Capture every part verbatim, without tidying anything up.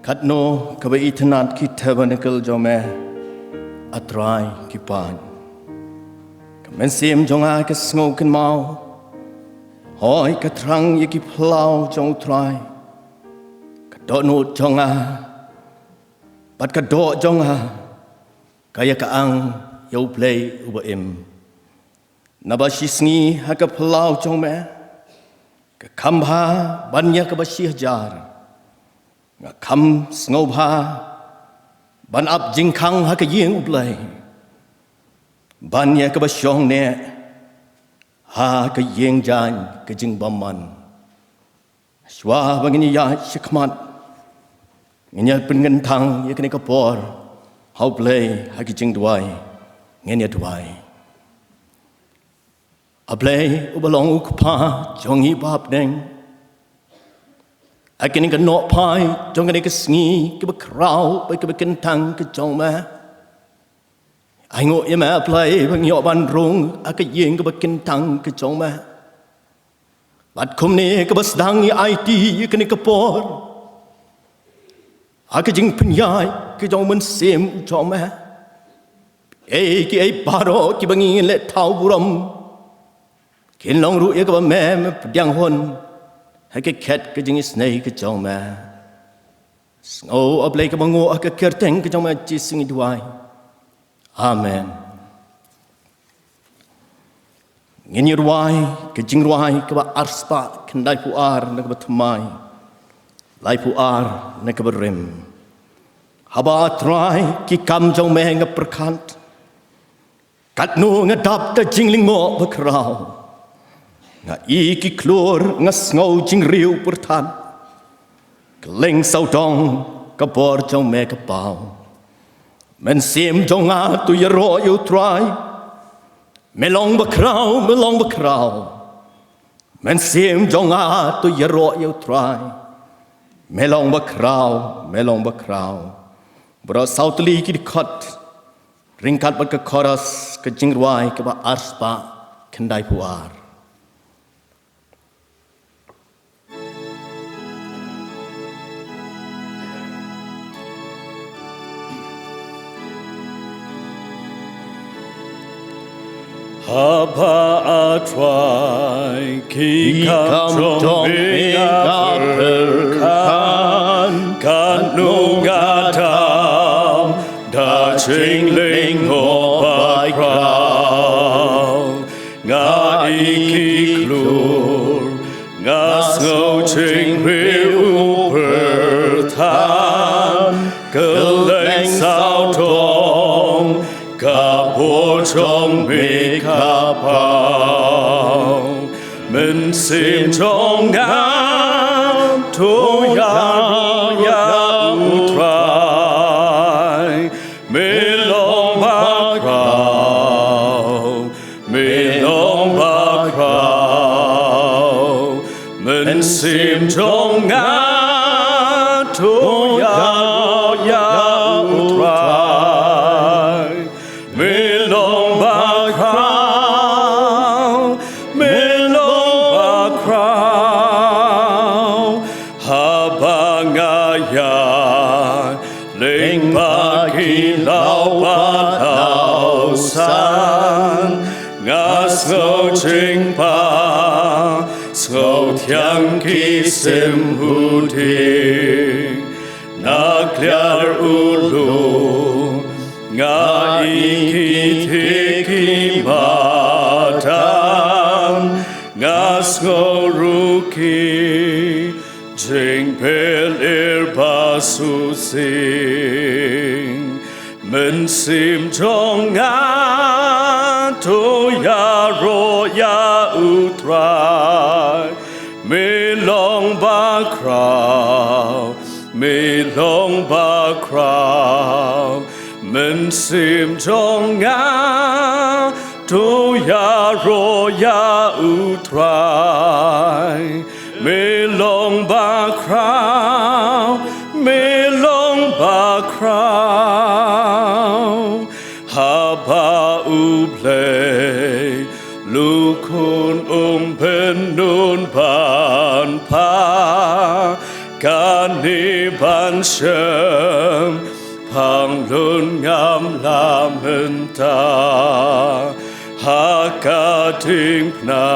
Katno kaba itynnad ki tabernacle jong me, A Trai ki paid. Ka mynsiem jong nga ka sngew kynmaw, hooid ka thrang ïa ki phyllaw jong U Trai. Ka dohnud jong nga bad ka doh jong nga ka ïa ka ang ïa U Blei uba im. Naba shisngi ha ka phyllaw jong me, ka kham bha ban ïa kaba shi hajar. Nga kham sngewbha ban ap jingkhang ha ka ïing U Blei, ban ïa kaba shong ne ha ka ïing jaiñ ka jingbymman. Shuwa ba ngin ïaid shakhmat, ngin ïa pynkyntang ïa kane ka por ha U Blei ha ki jingduwai. Ngin ïa duwai. A Blei uba long U Kpa jong ngi ba ha bneng, ha kane ka nohphai jong kane ka sngi kaba khraw bad kaba kyntang ka jong me, ai nguh ïa me A Blei ba ngi ïoh ban rung ha ka ïing kaba kyntang ka jong me. Bad kumne kaba sdang ngi aiti ïa kane ka por ha ka jingpynïaid ka jong U Mynsiem jong me. Ei ki ei baroh kiba ngi leh thaw burom, kin long ruh ïa kaba me me pdiang hun ha ka khet ka jingisynei ka jong me. Sngew A Blei kaba nguh ha ka kyrteng ka jong me Jisu ngi duwai. Amen. Ngin ïa rwai ka jingrwai kaba arspah khyndai phew ar na kaba thymmai, lai phew ar na kaba rim. Haba A Trai ki kam jong me nga pyrkhat, katno nga dap da jinglyngngoh bakhraw. Nga i ki khlur nga sngew jingriew pyrthat. Kylleng sawdong ka bor jong me ka paw. Mynsiem jong nga to ïaroh ïa U Trai. Me long bakhraw, me long bakhraw. Mynsiem jong nga to ïaroh ïa U Trai. Me long bakhraw, me long bakhraw. Baroh saw tylli ki dkhot ryngkat bad ka chorus ka jingrwai kaba arspah khyndai phew ar. Haba A Trai ki kam jong me nga pyrkhat, katno nga dap da jinglyngngoh bakhraw. Nga i ki khlur nga sngew jingriew pyrthat. Kylleng sawdong ka bor jong me ka paw. Mynsiem jong nga to ïaroh ïa U Trai. Me long bakhraw, me long bakhraw. Mynsiem jong nga to ïaroh ïa U Trai. Me long bakhraw, me long bakhraw. Haba nga ïaid lyngba ki law badaw san, nga sngew jingpang, sngew thiang ki sim u ding. Nga kliar u lum, nga i ki thik ki madan, nga sngew ruh ki jingpylir ba shisien. Mynsiem jong nga to ïaroh ïa U Trai. Me long bakhraw, me long bakhraw. Mynsiem jong nga to ïaroh ïa U Trai. Me long bakhraw, me long bakhraw. Haba U Blei, U Khun um pynnun ban phah kane Ban shem pang lun ngam la mynta ha ka diengphna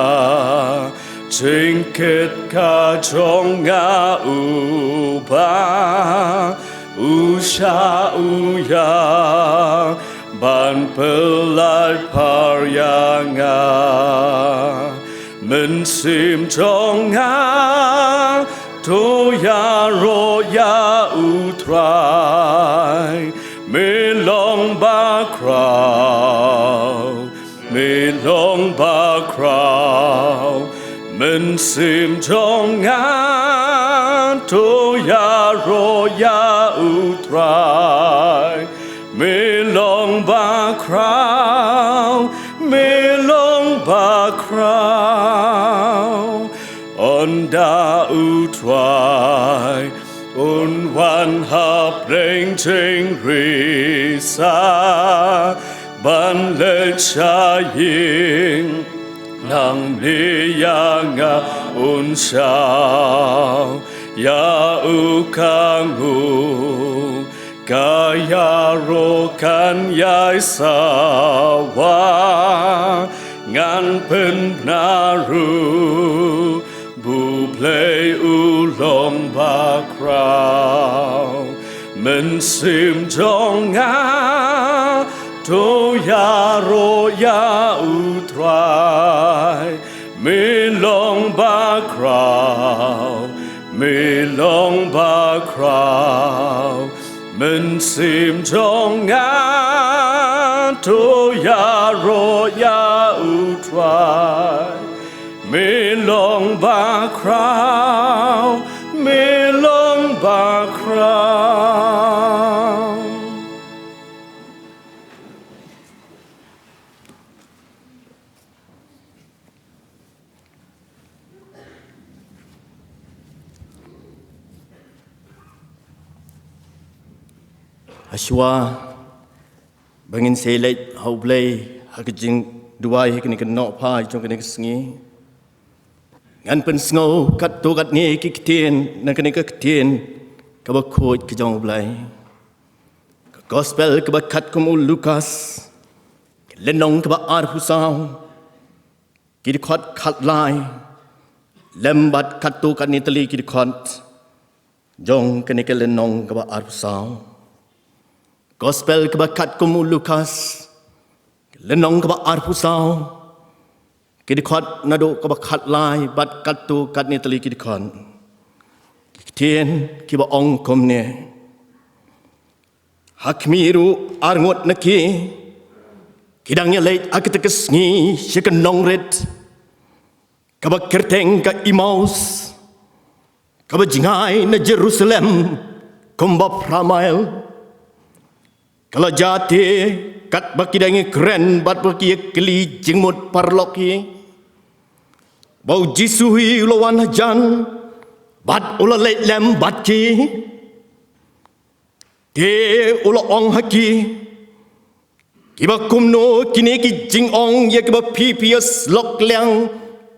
jingkit ka jong nga, Uba u shah u ïa ban pynlait par ïa nga. Mynsiem jong nga to ïaroh ïa U Trai. Me long bakhraw, me long bakhraw. Mynsiem jong nga to ïaroh ïa U Trai. Me long bakhraw, me long bakhraw. Ynda U Trai un wan hapdeng jingri sa ban leit sha ïing, nangne ïa nga un shah ïa u kang u. Ka ïaroh kan ïai sawa, ngan pynbna ruh ba U Blei u long bakhraw. Mynsiem jong nga to ïaroh ïa U Trai. Me long bakhraw, me long bakhraw. Mynsiem jong nga to ïaroh ïa U Trai. Me long bakhraw, me long bakhraw. Hashwa ba ngin sa leit ha U Blei ha ka jingduwai ha kane ka nongphai jong kane ka sngi, ngan pynsngew katto katne ki ktien na kane ka ktien kaba khuid ka jong U Blei. Ka Gospel kaba kat kum u Lukas, ka lynnong kaba arphew saw, ki dkhot khatlai lem bad katto katne tylli ki dkhot jong kane ka lynnong kaba arphew saw. Gospel kaba kat kum u Lukas, lynnong kaba arphew saw, ki dkhot naduh kaba khatlai bad katto katne tylli ki dkhot. Ki ktien kiba ong kumne: Ha khmih ruh arngut na ki ki dang ïaleit ha kata ka sngi sha ka nongrit kaba kyrteng ka Emmaus, kaba jngai na Jerusalem kumba phra mail. Ka la jia te katba ki dang ïakren bad ba ki ïakylli jingmut paralok hi, ba U Jisu hi u la wan hajan bad u la leit lem bad ki. Te u la ong ha ki: Kiba kumno kine ki jingong ïa kiba phi phi ïa slok liang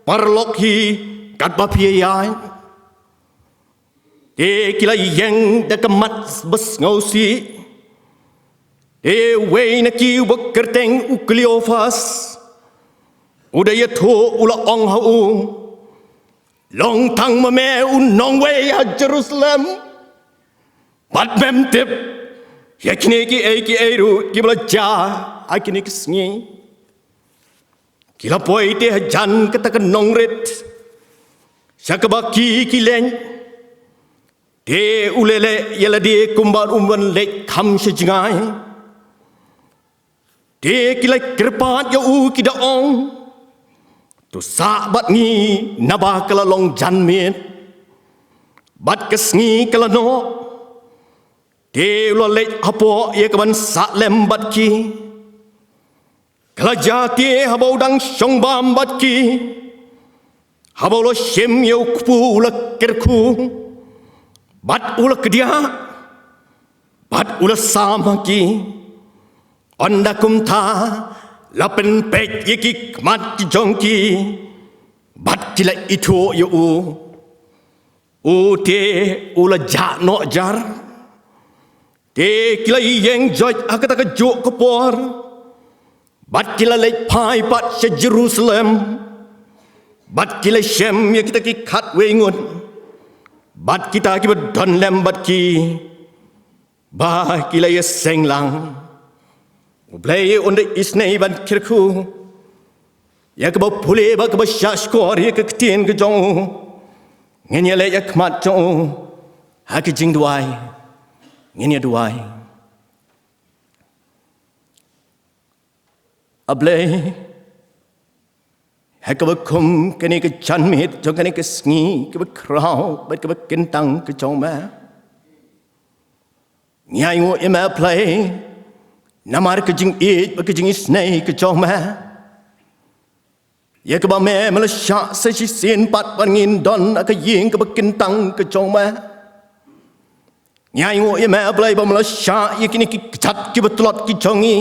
paralok hi katba phi ïa ïaid? Te ki la ïeng da ka mat ba sngewsih. Te uwei na ki uba kyrteng u Kleophas, u da ïathuh, u la ong ha u: Long tang ma me u nongwei ha Jerusalem bad mem tip ïa kine kiei kiei ruh kiba la jia ha kine ki sngi. Ki la poi te hajan kata ka nongrit sha kaba ki ki leit. Te u la leh ïa lade kumba un wan leit kham sha jngai. Te ki la kyrpad ïa u, ki da ong: To sah bad ngi, naba ka la long janmiet bad ka sngi ka la noh. Te u la leit hapoh ïa kaban sah lem bad ki. Ka la jia te haba u dang shong bam bad ki, haba u la shim ïa u kpu, u la kyrkhu bad u la kdiah bad u la sam ha ki. Ynda kumta la pynpeit ïa ki khmat ki jong ki bad ki la ithuh ïa u. Ute u la jah noh jar. Te ki la ïeng joit ha kata ka juh ka por. Bad ki la leit phai pat sha Jerusalem. Bad ki la shem ïa kita ki khatwei ngut. Bad kita kiba don lem bad ki. Ba ki la ïaseng lang. U Blei un da isynei ban kyrkhu ïa kaba pule bad kaba shahshkor ïa ka ktien ka jong u. Ngin ïaleit ïa khmat jong u ha ka jingduwai. Ngin ïaduwai. A Blei, ha kaba kum kane ka janmiet jong kane ka sngi kaba khraw bad kaba kyntang ka jong me, ngi ainguh ïa me A Blei namar ka jingïeit bad ka jingisynei ka jong me. Ïa kaba me, me la shah sa shisien pat ban ngin don ha ka ïing kaba kyntang ka jong me. Ngi ainguh ïa me A Blei ba me la shah ïa kine ki kjat kiba tlot ki jong ngi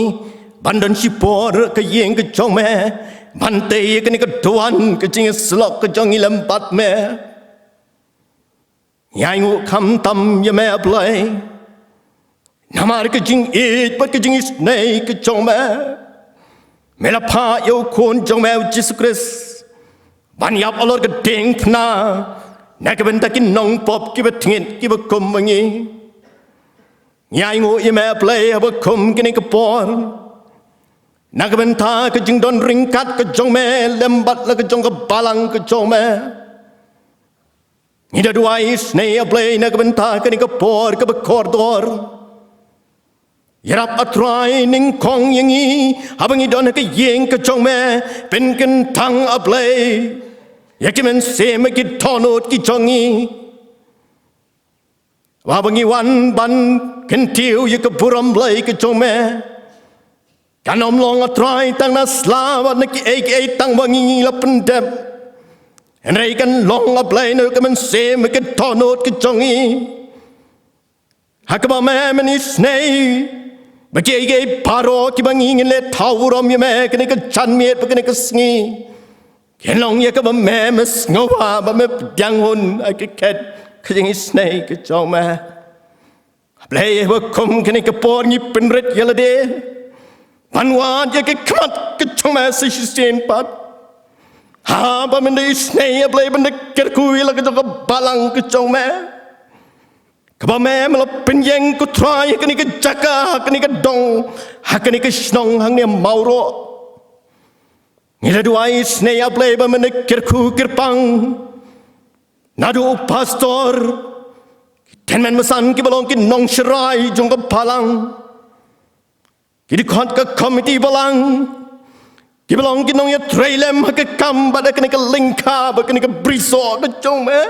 ban don shipor ha ka ïing ka jong me, ban tei ïa kane ka duwan ka jingïasyllok ka jong ngi lem bad me. Ngi ainguh khamtam ïa me A Blei namar ka jingïeit bad ka jingisynei ka jong me. Me la phah ïa u Khun jong me U Jisu Khrist ban ïap halor ka diengphna na ka bynta ki nongpop kiba tngit kiba kum ma ngi. Ngi ainguh ïa me A Blei haba kum kane ka por, na ka bynta ka jingdon ryngkat ka jong me lem bad la ka jong ka balang ka jong me. Ngi da duwai isynei A Blei na ka bynta kane ka por kaba kordor. Ïarap A Trai, nyngkong ïa ngi haba ngi don ha ka ïing ka jong me. Pynkyntang A Blei ïa ki mynsiem, ïa ki dohnud ki jong ngi, ba haba ngi wan ban kyntiew ïa ka burom Blei ka jong me, kan ym long A Trai tang na sla bad na kiei kiei tang ba ngi la pyndep, hynrei kan long A Blei na ka mynsiem, ïa ka dohnud ka jong ngi. Ha kaba me men isynei ba kiei kiei baroh kiba ngi ngin leh thaw burom ïa me kane ka janmiet bad kane ka sngi, kin long ïa kaba me, me sngewbha ba me pdiang hun ha ka khet ka jingisynei ka jong me. A Blei, haba kum kane ka por ngi pynrit ïa lade ban wad ïa ka khmat ka jong me sa shisien pat. Haba men da isynei A Blei ban da kyrkhu ïa la ka jong ka balang ka jong me, kaba me, me la pynïeng ko Trai ha kane ka jaka, ha kane ka dong, ha kane ka shnong hangne Mawroh. Ngi la duwai isynei A Blei ba men da kyrkhu kyrpang naduh u pastor, ki tymmen basan kiba long ki nongsharai jong ka balang, ki dkhot ka komiti balang, kiba long ki nongïatreilang ha ka kam bad ha kane ka lyngkha bad kane ka brisoh ka jong me.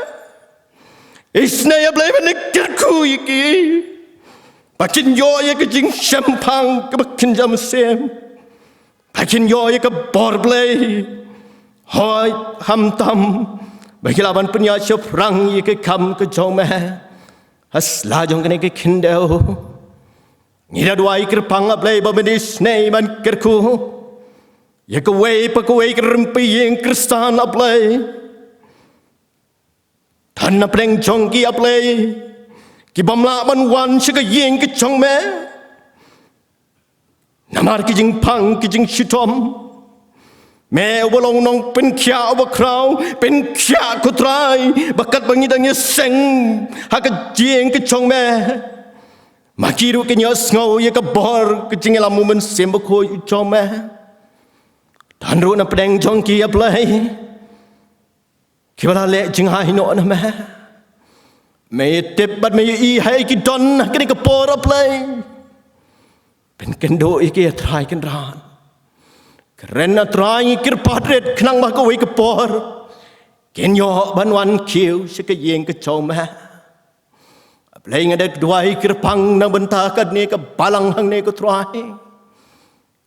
Isynei A Blei ba men da kyrkhu ïa ki ba kin ïoh ïa ka jingshemphang kaba kynja mynsiem, ba kin ïoh ïa ka bor Blei. Hooid, khamtam ba ki lah ban pynïaid shaphrang ïa ka kam ka jong me ha sla jong kane ka khyndew. Ngi da duwai kyrpang A Blei ba men isynei ban kyrkhu ïa kawei pa kawei ka rympei ïing Khristan A Blei. Don na pdeng jong ki A Blei ki bym lah ban wan sha ka ïing ka jong me namar ki jingpang ki jingshitom. Me uba long nongpynkhiah uba khraw, pynkhiah ko Trai ba katba ngi dang ïaseng ha ka ïing ka jong me, ma ki ruh kin ïohsngew ïa ka bor ka jingïalam U Mynsiem Bakhuid u jong me. Don ruh na pdeng jong ki A Blei kiba la leh jingai noh na me. Me tip bad me ïohi ha ei ki don ha kane ka por A Blei. Pynkynduh ïa ki A Trai Kynrad. Kren A Trai, ngi kyrpad rit khnang ba kawei ka por kin ïoh ban wan kiew sha ka ïing ka jong me. A Blei, nga da duwai kyrpang na bynta kane ka balang hangne ko Trai.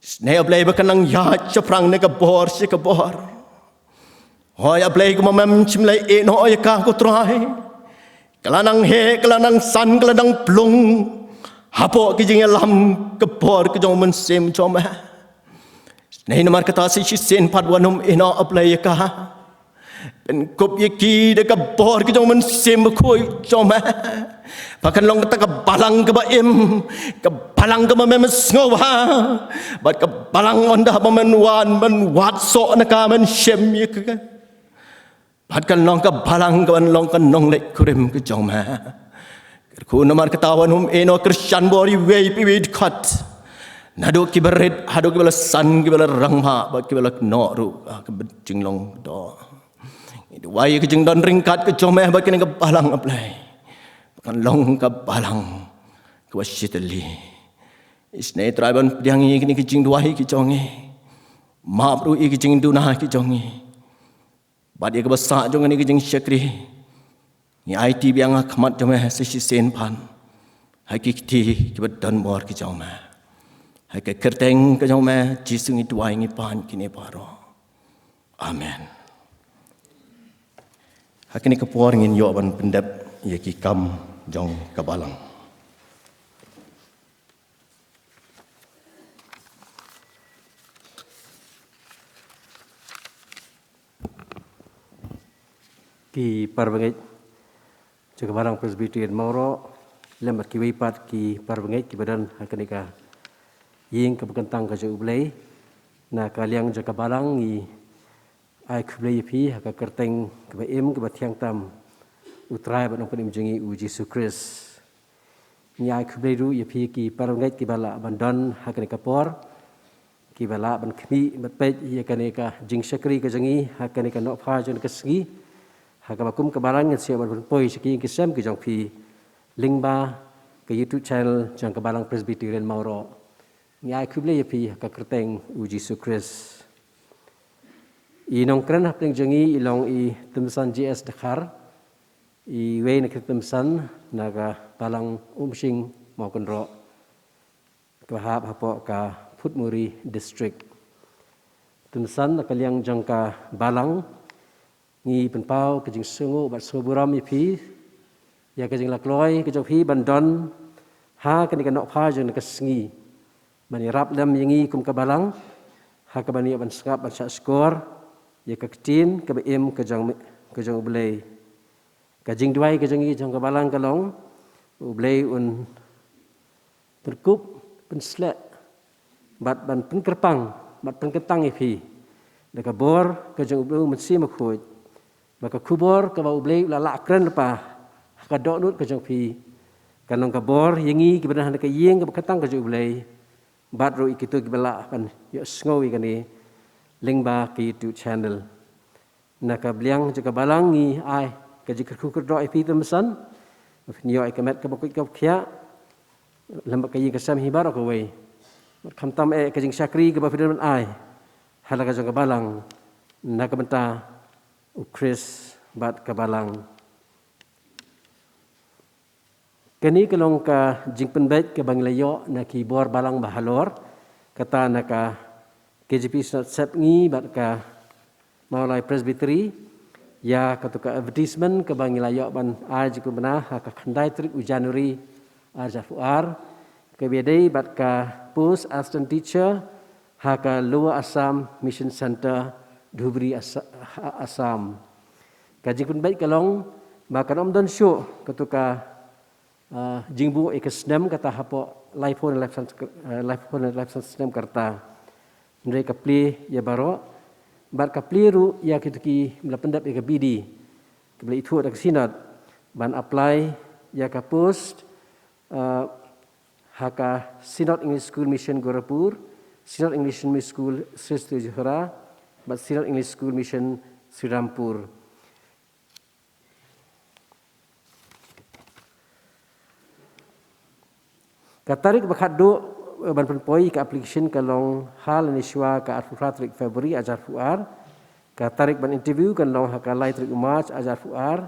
Isynei A Blei ba kan nang ïaid shaphrang na ka bor sha ka bor. Hooid A Blei, kumba mem shym la ïehnoh ïa ka ko Trai, ka la nang heh, ka la nang san, ka la nang plung hapoh ki jingïalam ka bor ka jong U Mynsiem jong me. Isynei namar kata sa shisien pat wat nym ïehnoh A Blei ïa ka. Pynkup ïa ki da ka bor ka jong u Mynsiem Bakhuid jong me. Ba kan long kata ka balang kaba im, ka balang kaba me sngewbha, bad ka balang ynda ba men wan, men wad soh na ka, men shem ïa ka. Bad kan long ka balang kaban long ka nongleit kurim ka jong me. Kyrkhu namar kata wan hum ïehnoh kyrshan bor iwei pa iwei dkhot. Naduh kiba rit haduh kiba la san, kiba la rangbah bad kiba la kynnoh ruh ha ka jinglong doh. Ngi duwai ka jingdon ryngkat ka jong me bad kane ka balang, A Blei, ba kan long ka balang kaba shitylli. Isynei Trai ban pdiang ïa kine ki jingduwai ki jong ngi. Map ruh ïa ki jingduna ki jong ngi. Bad ïa kaba sah jong kane ka jingshakri, ngi aiti biang ha khmat jong me sa shisien pat ha ki kti kiba don bor ki jong me. Ha ka kyrteng ka jong me Jisu ngi duwai, ngi pan kine baroh. Amen. Ha kane ka por ngin ïoh ban pyndep ïa ki kam jong ka balang. Ki para bangeit jong ka Balang Presbyterian Mawroh, lem bad kiwei pat ki para bangeit kiba don ha kane ka ïing kaba kyntang ka jong U Blei, na ka liang jong ka balang ngi ai khublei ïa phi ha ka kyrteng kaba im kaba thiang tam U Trai bad Nongpynim jong ngi U Jisu Khrist. Ngi ai khublei ruh ïa phi ki para bangeit kiba lah ban don ha kane ka por, kiba lah ban khmih bad peit ïa kane ka jingshakri ka jong ngi ha kane ka nohpha jong ka sngi, ha kaba kum ka balang ngin sa ïoh ban pynpoi sha ki ïing ki sem ki jong phi lyngba ka YouTube channel jong ka Balang Presbyterian Mawroh. Ngi ai khublei ïa phi ha ka kyrteng U Jisu Khrist. I nongkren hapdeng jong ngi i long i Tymsan J S Dkhar, iwei na ki tymsan na ka Balang Umshing Mawkynroh, kaba hap hapoh ka Phutmuri District. Tymsan, na ka liang jong ka balang, ngi pynpaw ka jingsngew bad sngewburom ïa phi ïa ka jinglakloi ka jong phi ban don ha kane ka nohpha jong ka sngi, ban ïarap lem ïa ngi kum ka balang ha kaban ïoh ban sngap ban shahshkor ïa ka ktien kaba im ka jong, ka jong U Blei. Ka jingduwai ka jong ngi jong ka balang ka long, U Blei un pynkup, pynsleh bad ban pynkyrpang bad pynkyntang ïa phi da ka bor ka jong U Blei U Mynsiem Bakhuid, ba ka khubor kaba U Blei u la lah kren lypa ha ka dohnud ka jong phi kan long ka bor ïa ngi kiba don ha ka ïing kaba kyntang ka jong U Blei, bad ruh ïa kito kiba lah ban ïohsngew ïa kane lyngba ka YouTube channel. Na ka liang jong ka balang ngi ai ka jingkyrkhu kyrdoh ïa phi Tymsan, ba phin ïoh ïa ka met kaba koit kaba khiah lem bad ka ïing ka sem hi baroh kawei, bad khamtam eh ka jingshakri kaba phi don ban ai ha la ka jong ka balang na ka bynta U Khrist bad ka balang. Kane ka long ka jingpynbeit kaba ngi la ïoh na ki bor balang ba halor, kata na ka K J P Synod Sepngi bad ka Mawlai Presbytery, ïa kato ka advertisement kaba ngi la ïoh ban ai jingpynbna ha ka khyndai tarik u January ar hajar arphew ar, kaba ïadei bad ka post Assistant Teacher ha ka Lower Assam Mission Centre, Dhubri, Assa-, Assam. Ka jingpynbeit ka long ba kan ym don shuh kato ka, ah, jingbuh ïa ka snem kata hapoh laiphew ne laiphew san, eh, laiphew ne laiphew san snem ka rta. Hynrei ka plie ïa baroh, bad ka plie ruh ïa kito kiba la pyndep ïa ka B D, kiba la ithuh da ka Synod ban apply ïa ka post, ah, ha ka Synod English School Mission Gorakhpur, Synod English Mission School Srishti Jora, bad Synod English School Mission Srirampur. Ka tarik ba khatduh, eh, ban pynpoi ka application ka long ha lane shuwa ka arphew phra tarik February ar hajar arphew ar. Ka tarik ban interview kan long ha ka lai tarik u March ar hajar arphew ar,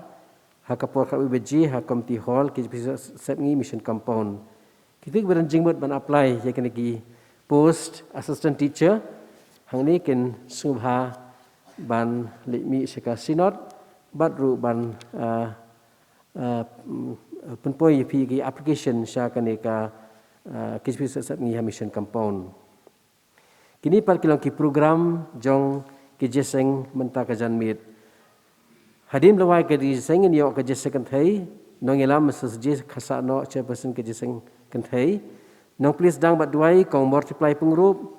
ha ka por khatwei baje ha Community Hall, K J P Synod Sepngi Mission Compound. Kito kiba don jingmut ban apply ïa kine ki post Assistant Teacher hangne kin sngewbha ban leit mih sha ka Synod bad ruh ban, ah, ah, mm, pynpoi ïa phi ki application sha kane ka, ah, K J P Synod Sepngi ha Mission Compound. Kine pat ki long ki program jong ki jingïaseng mynta ka janmiet. Hadien ba la wai ka jingïaseng ngin ïoh ka jingïaseng kynthei, nongïalam Mister J Khasahnoh, chairperson ka jingïaseng kynthei. Nongplie sdang bad duwai Kong Multiply Pyngrope,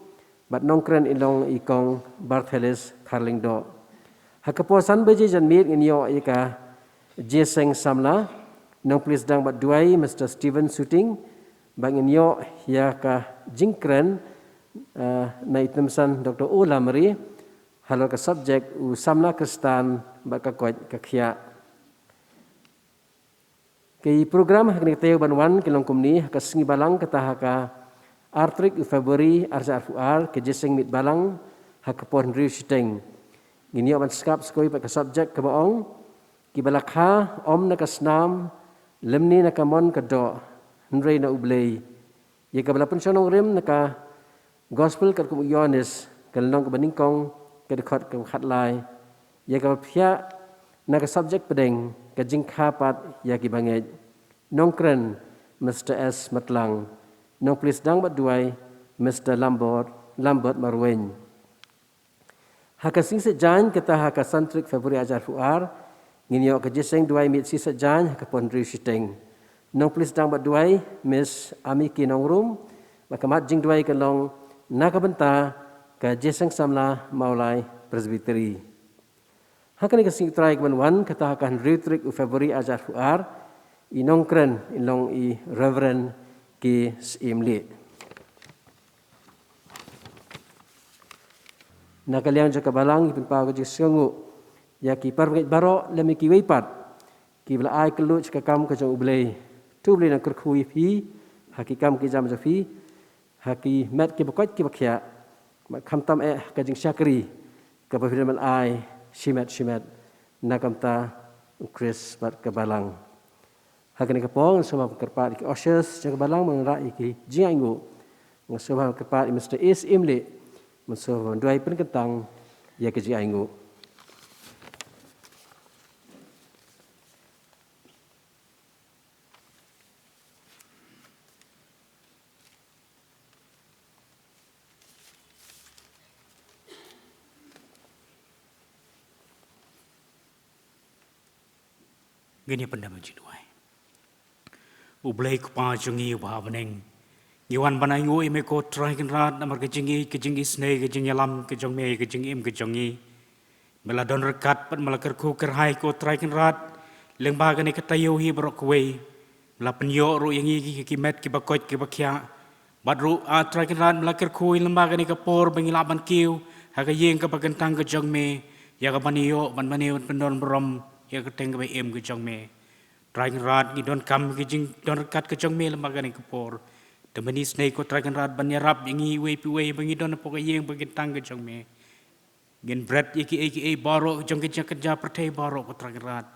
bad nongkren in long i Kong Barthelis Kharlyngdoh. Ha ka por san baje janmiet ngin ïoh ïa ka jingïaseng samla, nongplie sdang bad duwai Mister Steven Suting, bad ngin ïoh ïa ka jingkren, eh, na i Tymmen Doctor O Lamare, halor ka subject u samla Khristan bad ka koit ka khiah. Ki program ha kane ka taïew ban wan ki long kumne: ha ka sngi Balang kata ha ka ar tarik u February ar hajar arphew ar, ka jingïaseng miet Balang ha ka por hynriew shiteng. Ngin ïoh ban sngap skoi bad ka subject kaba ong, kiba la kha ym na ka snam lymne na ka mon ka doh, hynrei na U Blei. Ïa kaba la pynshong nongrim na ka Gospel katkum u Ïoannis, ka lynnong kaba nyngkong, ka dkhot kaba khatlai. Ïa kaba phiah na ka subject pdeng, ka jingkha pat ïa ki bangeit. Nongkren Mister S Matlang. Nongplie sdang bad duwai Mister Lambert, Lambert Marwein. Ha ka sngi Saitjaiñ kata ha ka san tarik February ar hajar arphew ar, ngin ïoh ka jingïaseng duwai miet Sngi Saitjaiñ ha ka por hynriew shiteng. Nongplie sdang bad duwai Miss Amiki Nongrum, bad ka mat jingduwai ka long na ka bynta ka jingïaseng samla Mawlai Presbytery. Ha kane ka sngi U Trai kaban wan kata ha ka hynriew tarik u February ar hajar arphew ar, i nongkren in long i Reverend K Syiemlieh. Na ka liang jong ka Balang ngi pynpaw ka jingsngewnguh ïa ki parabangeit baroh lem ïa kiwei pat kiba la ai kylluid sha ka kam ka jong U Blei. To U Blei un kyrkhu ïa phi ha ki kam ki jam jong phi, ha ki met kiba koit kiba khiah, bad khamtam eh ha ka jingshakri kaba phi dang ban ai shimet shimet na ka bynta U Khrist bad ka Balang. Ha kane ka por ngan sngewbha ban kyrpad ïa ki ushers jong ka Balang ban wanrah ïa ki jingainguh. Ngan sngewbha ban kyrpad ïa Mister S Syiemlieh ban sngewbha ban duwai pynkyntang ïa ki jingainguh. Ngin ïa pyndem ha ka jingduwai. U Blei Kpa jong ngi uba ha bneng, ngi wan ban ainguh ïa me ko Trai Kynrad namar ka jingïeit, ka jingisynei, ka jingïalam ka jong me, ka jingim ka jong ngi. Me la don ryngkat bad me la kyrkhu kyrhai ko Trai Kynrad lyngba kane ka taïew hi baroh kawei. Me la pynïoh ruh ïa ngi ki, ki met kiba koit kiba khiah. Bad ruh, A Trai Kynrad, me la kyrkhu lyngba kane ka por ba ngi lah ban kiew ha ka ïing kaba kyntang ka jong me, ïa ka ban ïoh ban mane ban pyndon burom ïa ka kyrteng kaba im ka jong me. Trai Kynrad, ngi donkam ka jingdon ryngkat ka jong me lyngba kane ka por. Te men isynei ko Trai Kynrad ban ïarap ïa ngi iwei pa iwei ba ngi don hapoh ka ïing ba kyntang ka jong me. Ngin bret ïa kiei kiei baroh jong ka jaka jong ka pyrthei baroh ko Trai Kynrad,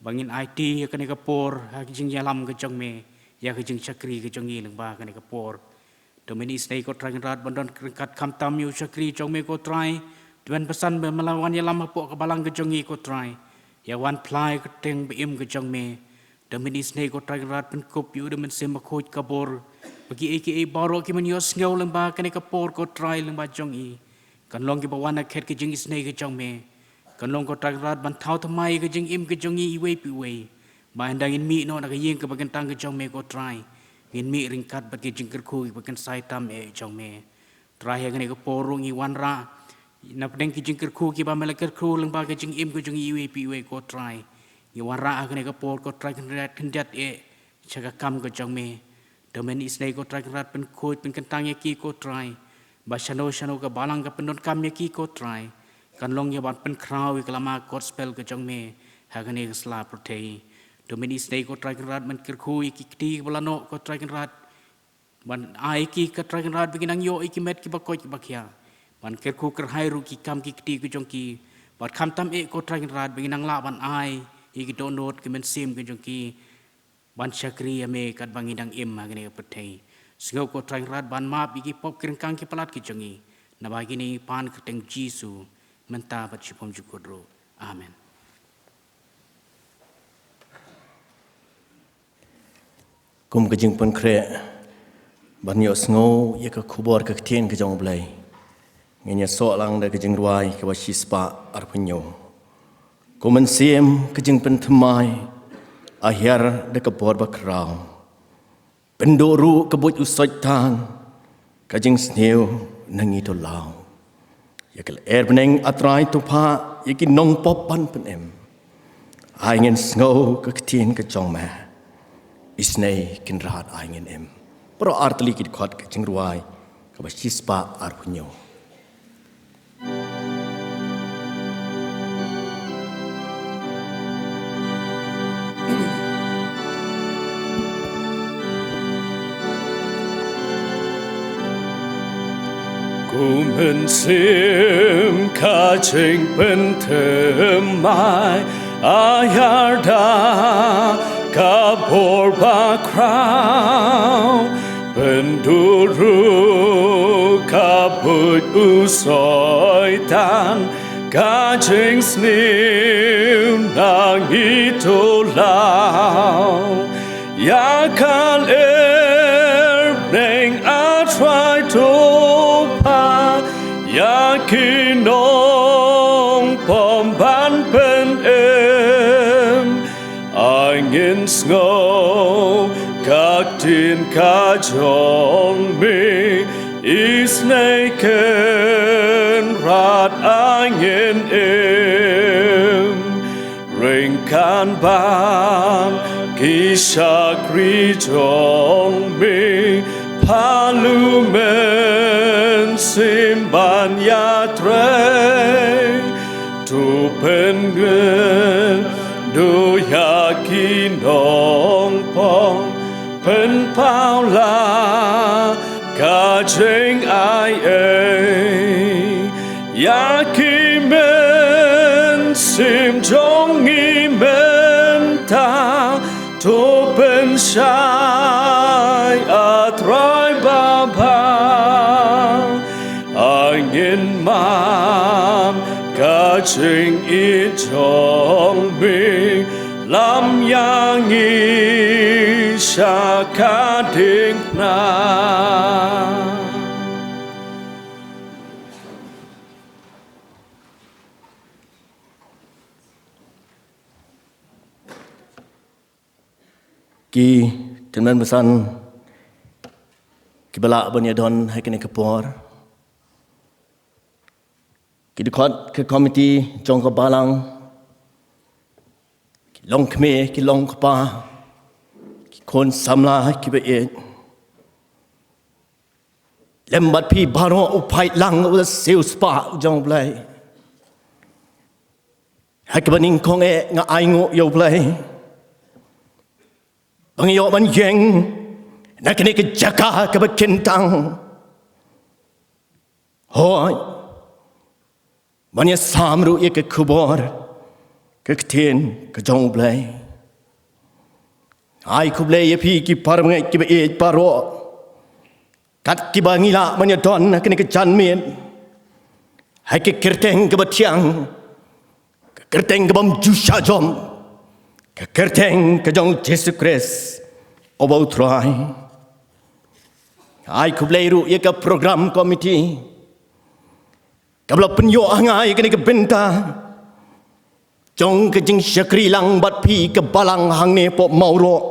ba ngin aiti ïa kane ka por ha ka jingïalam ka jong me, ïa ka jingshakri ka jong ngi lyngba kane ka por. Te men isynei ko Trai Kynrad ban don ryngkat khamtam ïa u shakri jong me ko Trai. Te men pynsan ba me la wan ïalam hapoh ka Balang ka jong ngi ko Trai, ïa wan phla ïa ka kyrteng ba im ka jong me. Te men isynei ko Trai Kynrad pynkup ïa u da u Mynsiem Bakhuid ka bor, ba kiei kiei baroh ki men ïohsngew lyngba kane ka por ko Trai lyngba jong i. Kan long kiba wan na khet ka jingisynei ka jong me. Kan long ko Trai Kynrad ban thaw thymmai ka jingim ka jong ngi iwei pa iwei, ba ynda ngin mih noh na ka ïing kaba kyntang ka jong me ko Trai, ngin mih ryngkat bad ka jingkyrkhu kaba kynsai tam eh jong me. Trai, ha kane ka por ruh ngi wanrah na pdeng ki jingkyrkhu kiba me la kyrkhu lyngba ka jingim ka jong ngi iwei pa iwei ko Trai. Ngi wanrah ha kane ka por ko Trai Kynrad khyndiat eh sha ka kam ka jong me. Te men isynei ko Trai Kynrad pynkhuid pynkyntang ïa ki ko Trai, ba shano shano ka Balang ka pyndonkam ïa ki ko Trai, kan long ïa ban pynkhraw ïa ka lama gospel ka jong me ha kane ka sla pyrthei. Te men isynei ko Trai Kynrad men kyrkhu ïa ki kti kiba la noh ko Trai Kynrad, ban ai ki ko Trai Kynrad ba ngin nang ïoh ïa ki met kiba koit kiba khiah, ban kyrkhu kyrhai ruh ki kam ki kti ka jong ki. Bad khamtam eh ko Trai Kynrad ba ngin nang lah ban ai ïa ki dohnud ki mynsiem ka jong ki, ban shakri ïa me katba ngi dang im ha kane ka pyrthei. Sngew ko Trai Kynrad ban map ïa ki pop ki ryngkang ki palat ki jong ngi. Naba kine ngi pan ha ka kyrteng Jisu, mynta bad shibun jukut ruh. Amen. Kum ka jingpynkhreh ban ïohsngew ïa ka khubor ka ktien ka jong U Blei, ngin ïasoh lang da ka jingrwai kaba shispah arphew hynñiew. Ko Mynsiem ka jingpynthymmai, a hiar da ka bor bakhraw. Pynduh ruh ka buit u Soitan, ka jingsniew na ngi to law. Ïa ka lyer bneng, A Trai, to phah ïa ki nongpop ban pynim. Ai ngin sngew ka ktien ka jong me. Isynei Kynrad ai ngin im. Baroh ar tylli ki dkhot ka jingrwai kaba shispah arphew hynñiew. Ko Mynsiem ka jingpynthymmai, a hiar da ka bor bakhraw. Pynduh ruh ka buit u Soitan, ka jingsniew na ngi to law. Ïa ka lyer bneng, A Trai, to phah ïa ki nongpop ban pynim. Ai ngin sngew ka ktien ka jong me. Isynei Kynrad ai ngin im. Ryngkat bad ki shakri jong me, phah u Mynsiem ban ïatrei. To pynkynduh ïa ki nongpop, pynpaw la ka jingai ei. Ïa ki mynsiem jong ngi mynta, to pynshai, A Trai Baba. Ai ngin map ka jingïeit jong me, lam ïa ngi sha ka diengphna. Ki tymmen basan kiba lah ban ïadon ha kane ka por. Ki dkhot ka komiti jong ka balang, ki longkmie, ki longkpa, ki khun samla kiba ïeit. Lem bad phi baroh u paidlang u siewspah u jong U Blei. Ha kaba nyngkong eh nga ainguh ïa U Blei ba nga ïoh ban ïeng na kane ka jaka kaba kyntang. Hooid, ban ïasam ruh ïa ka khubor ka ktien ka jong U Blei. Ai khublei ïa phi ki para bangeit kiba ïeit baroh. Kat kiba ngi lah ban ïadon ha kane ka janmiet ha ka kyrteng kaba thiang, ka kyrteng kaba ym ju shah jop, ka kyrteng ka jong U Jisu Khrist uba U Trai. Ai khublei ruh ïa ka program committee kaba la pynïoh ha nga ïa kane ka bynta jong ka jingshakri lang bad phi ka balang hangne hapoh Mawroh.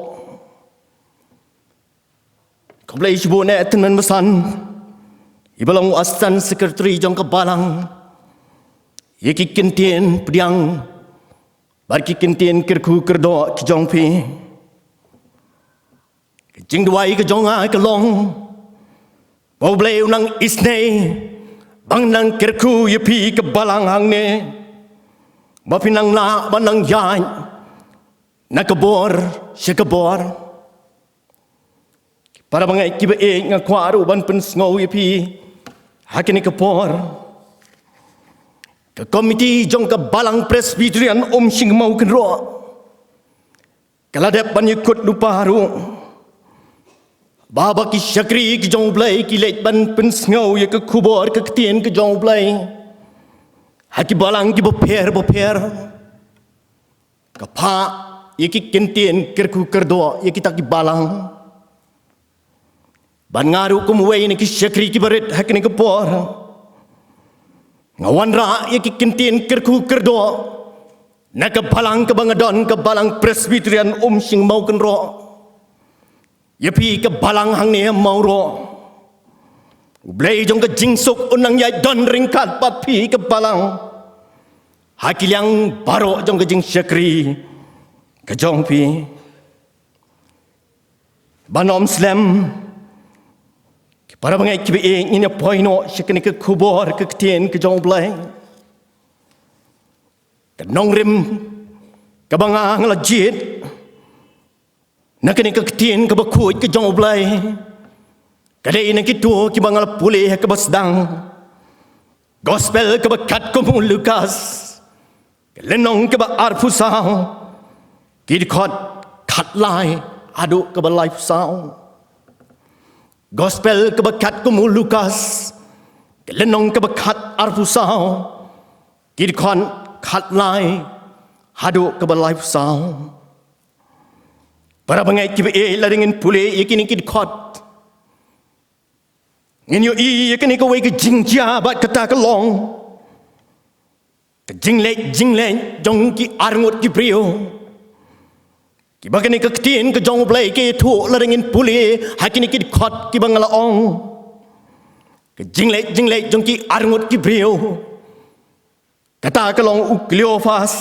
Khublei shibun eh tymmen basan, iba long u assistant secretary jong ka balang, ïa ki kyntien pdiang bad ki kyntien kyrkhu kyrdoh ki jong phi. Ka jingduwai ka jong nga ka long ba U Blei un nang isynei ban nang kyrkhu ïa phi ka balang hangne, ba phin nang lah ban nang ïaid na ka bor sha ka bor. Para bangeit kiba ïeit, nga kwah ruh ban pynsngew ïa phi ha kane ka por. Ka komiti jong ka Balang Presbyterian Umshynmow Kynroh ka la dep ban ïakut lypa ruh ba haba ki shakri ki jong U Blei ki leit ban pynsngew ïa ka khubor ka ktien ka jong U Blei ha ki balang kiba pher bapher, ka phah ïa ki kyntien kyrkhu kyrdoh ïa kita ki balang. Bad nga ruh kum uwei na ki shakri kiba rit ha kane ka por, nga wanrah ïa ki kyntien kyrkhu kyrdoh Na ka balang kaba nga don, ka balang Presbyterian Umshynmow Kynroh, ïa phi ka balang hangne Mawroh, U Blei jong ka jingsuk un nang ïaid don ryngkat bad phi ka balang ha ki liang baroh jong ka jingshakri ka jong phi. Ban ym slem, ki para bangeit kiba ïeit, ngin ïa poi noh sha kane ka khubor ka ktien ka jong U Blei. Ka nongrim kaba nga, nga la jied na kane ka ktien kaba khuid ka jong U Blei ka dei na kito kiba nga la pule ha kaba sdang. Gospel kaba katkum u Lukas, ka lynnong kaba arphew saw, ki dkhot khatlai haduh kaba laiphew saw. Gospel kaba katkum u Lukas, ka lynnong kaba khat, arphew saw, ki dkhot khatlai haduh kaba laiphew saw. Para bangeit kiba ïeit, lada ngin pule ïa kine ki dkhot, ngin ïohi ïa kane kawei ka jingjia, bad kata ka long ka jingleit jingleit jong ki arngut ki briew kiba kane ka ktien ka jong U Blei ka ïathuh, lada ngin pule ha kine ki dkhot kiba nga la ong. Ka jingleit jingleit jong ki arngut ki briew. Kata ka long u Kleopas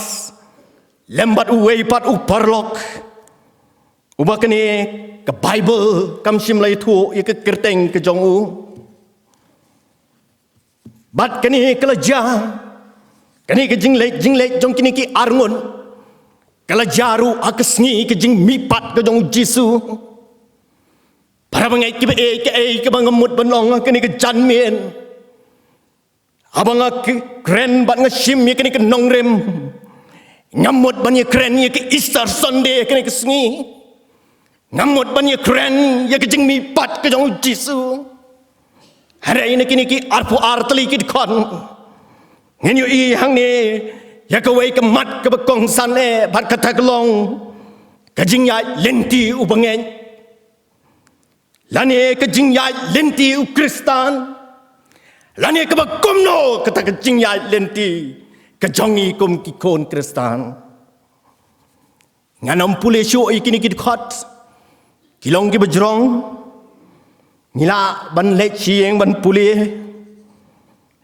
lem bad uwei pat u paralok, uba kane ka Baibl kam shym la ïathuh ïa ka kyrteng ka jong u. Bad kane ka la jia, kane ka jingleit jingleit jong kine ki arngut, ka la jia ruh ha ka sngi ka jingmihpat ka jong U Jisu. Para bangeit kiba ïeit, kaei kaba nga mut ban ong ha kane ka janmiet, haba nga k-, kren bad nga shim ïa kane ka nongrim, nga mut ban ïakren ïa ka Easter Sunday ha kane ka sngi. Nga mut ban ïakren ïa ka jingmihpat ka jong U Jisu. Hynrei na kine ki arphew ar tylli ki dkhot, ngin ïohi hangne ïa kawei ka mat kaba kongsan eh, bad kata ka long ka jingïaid lynti u bangeit, lane ka jingïaid lynti u Khristan, lane kaba kumno kata ka jingïaid lynti ka jong ngi kum ki khun Khristan. Ngan ym pule shuh ïa kine ki dkhot, ki long kiba jrong. Ngi lah ban leit sha ïing ban pule,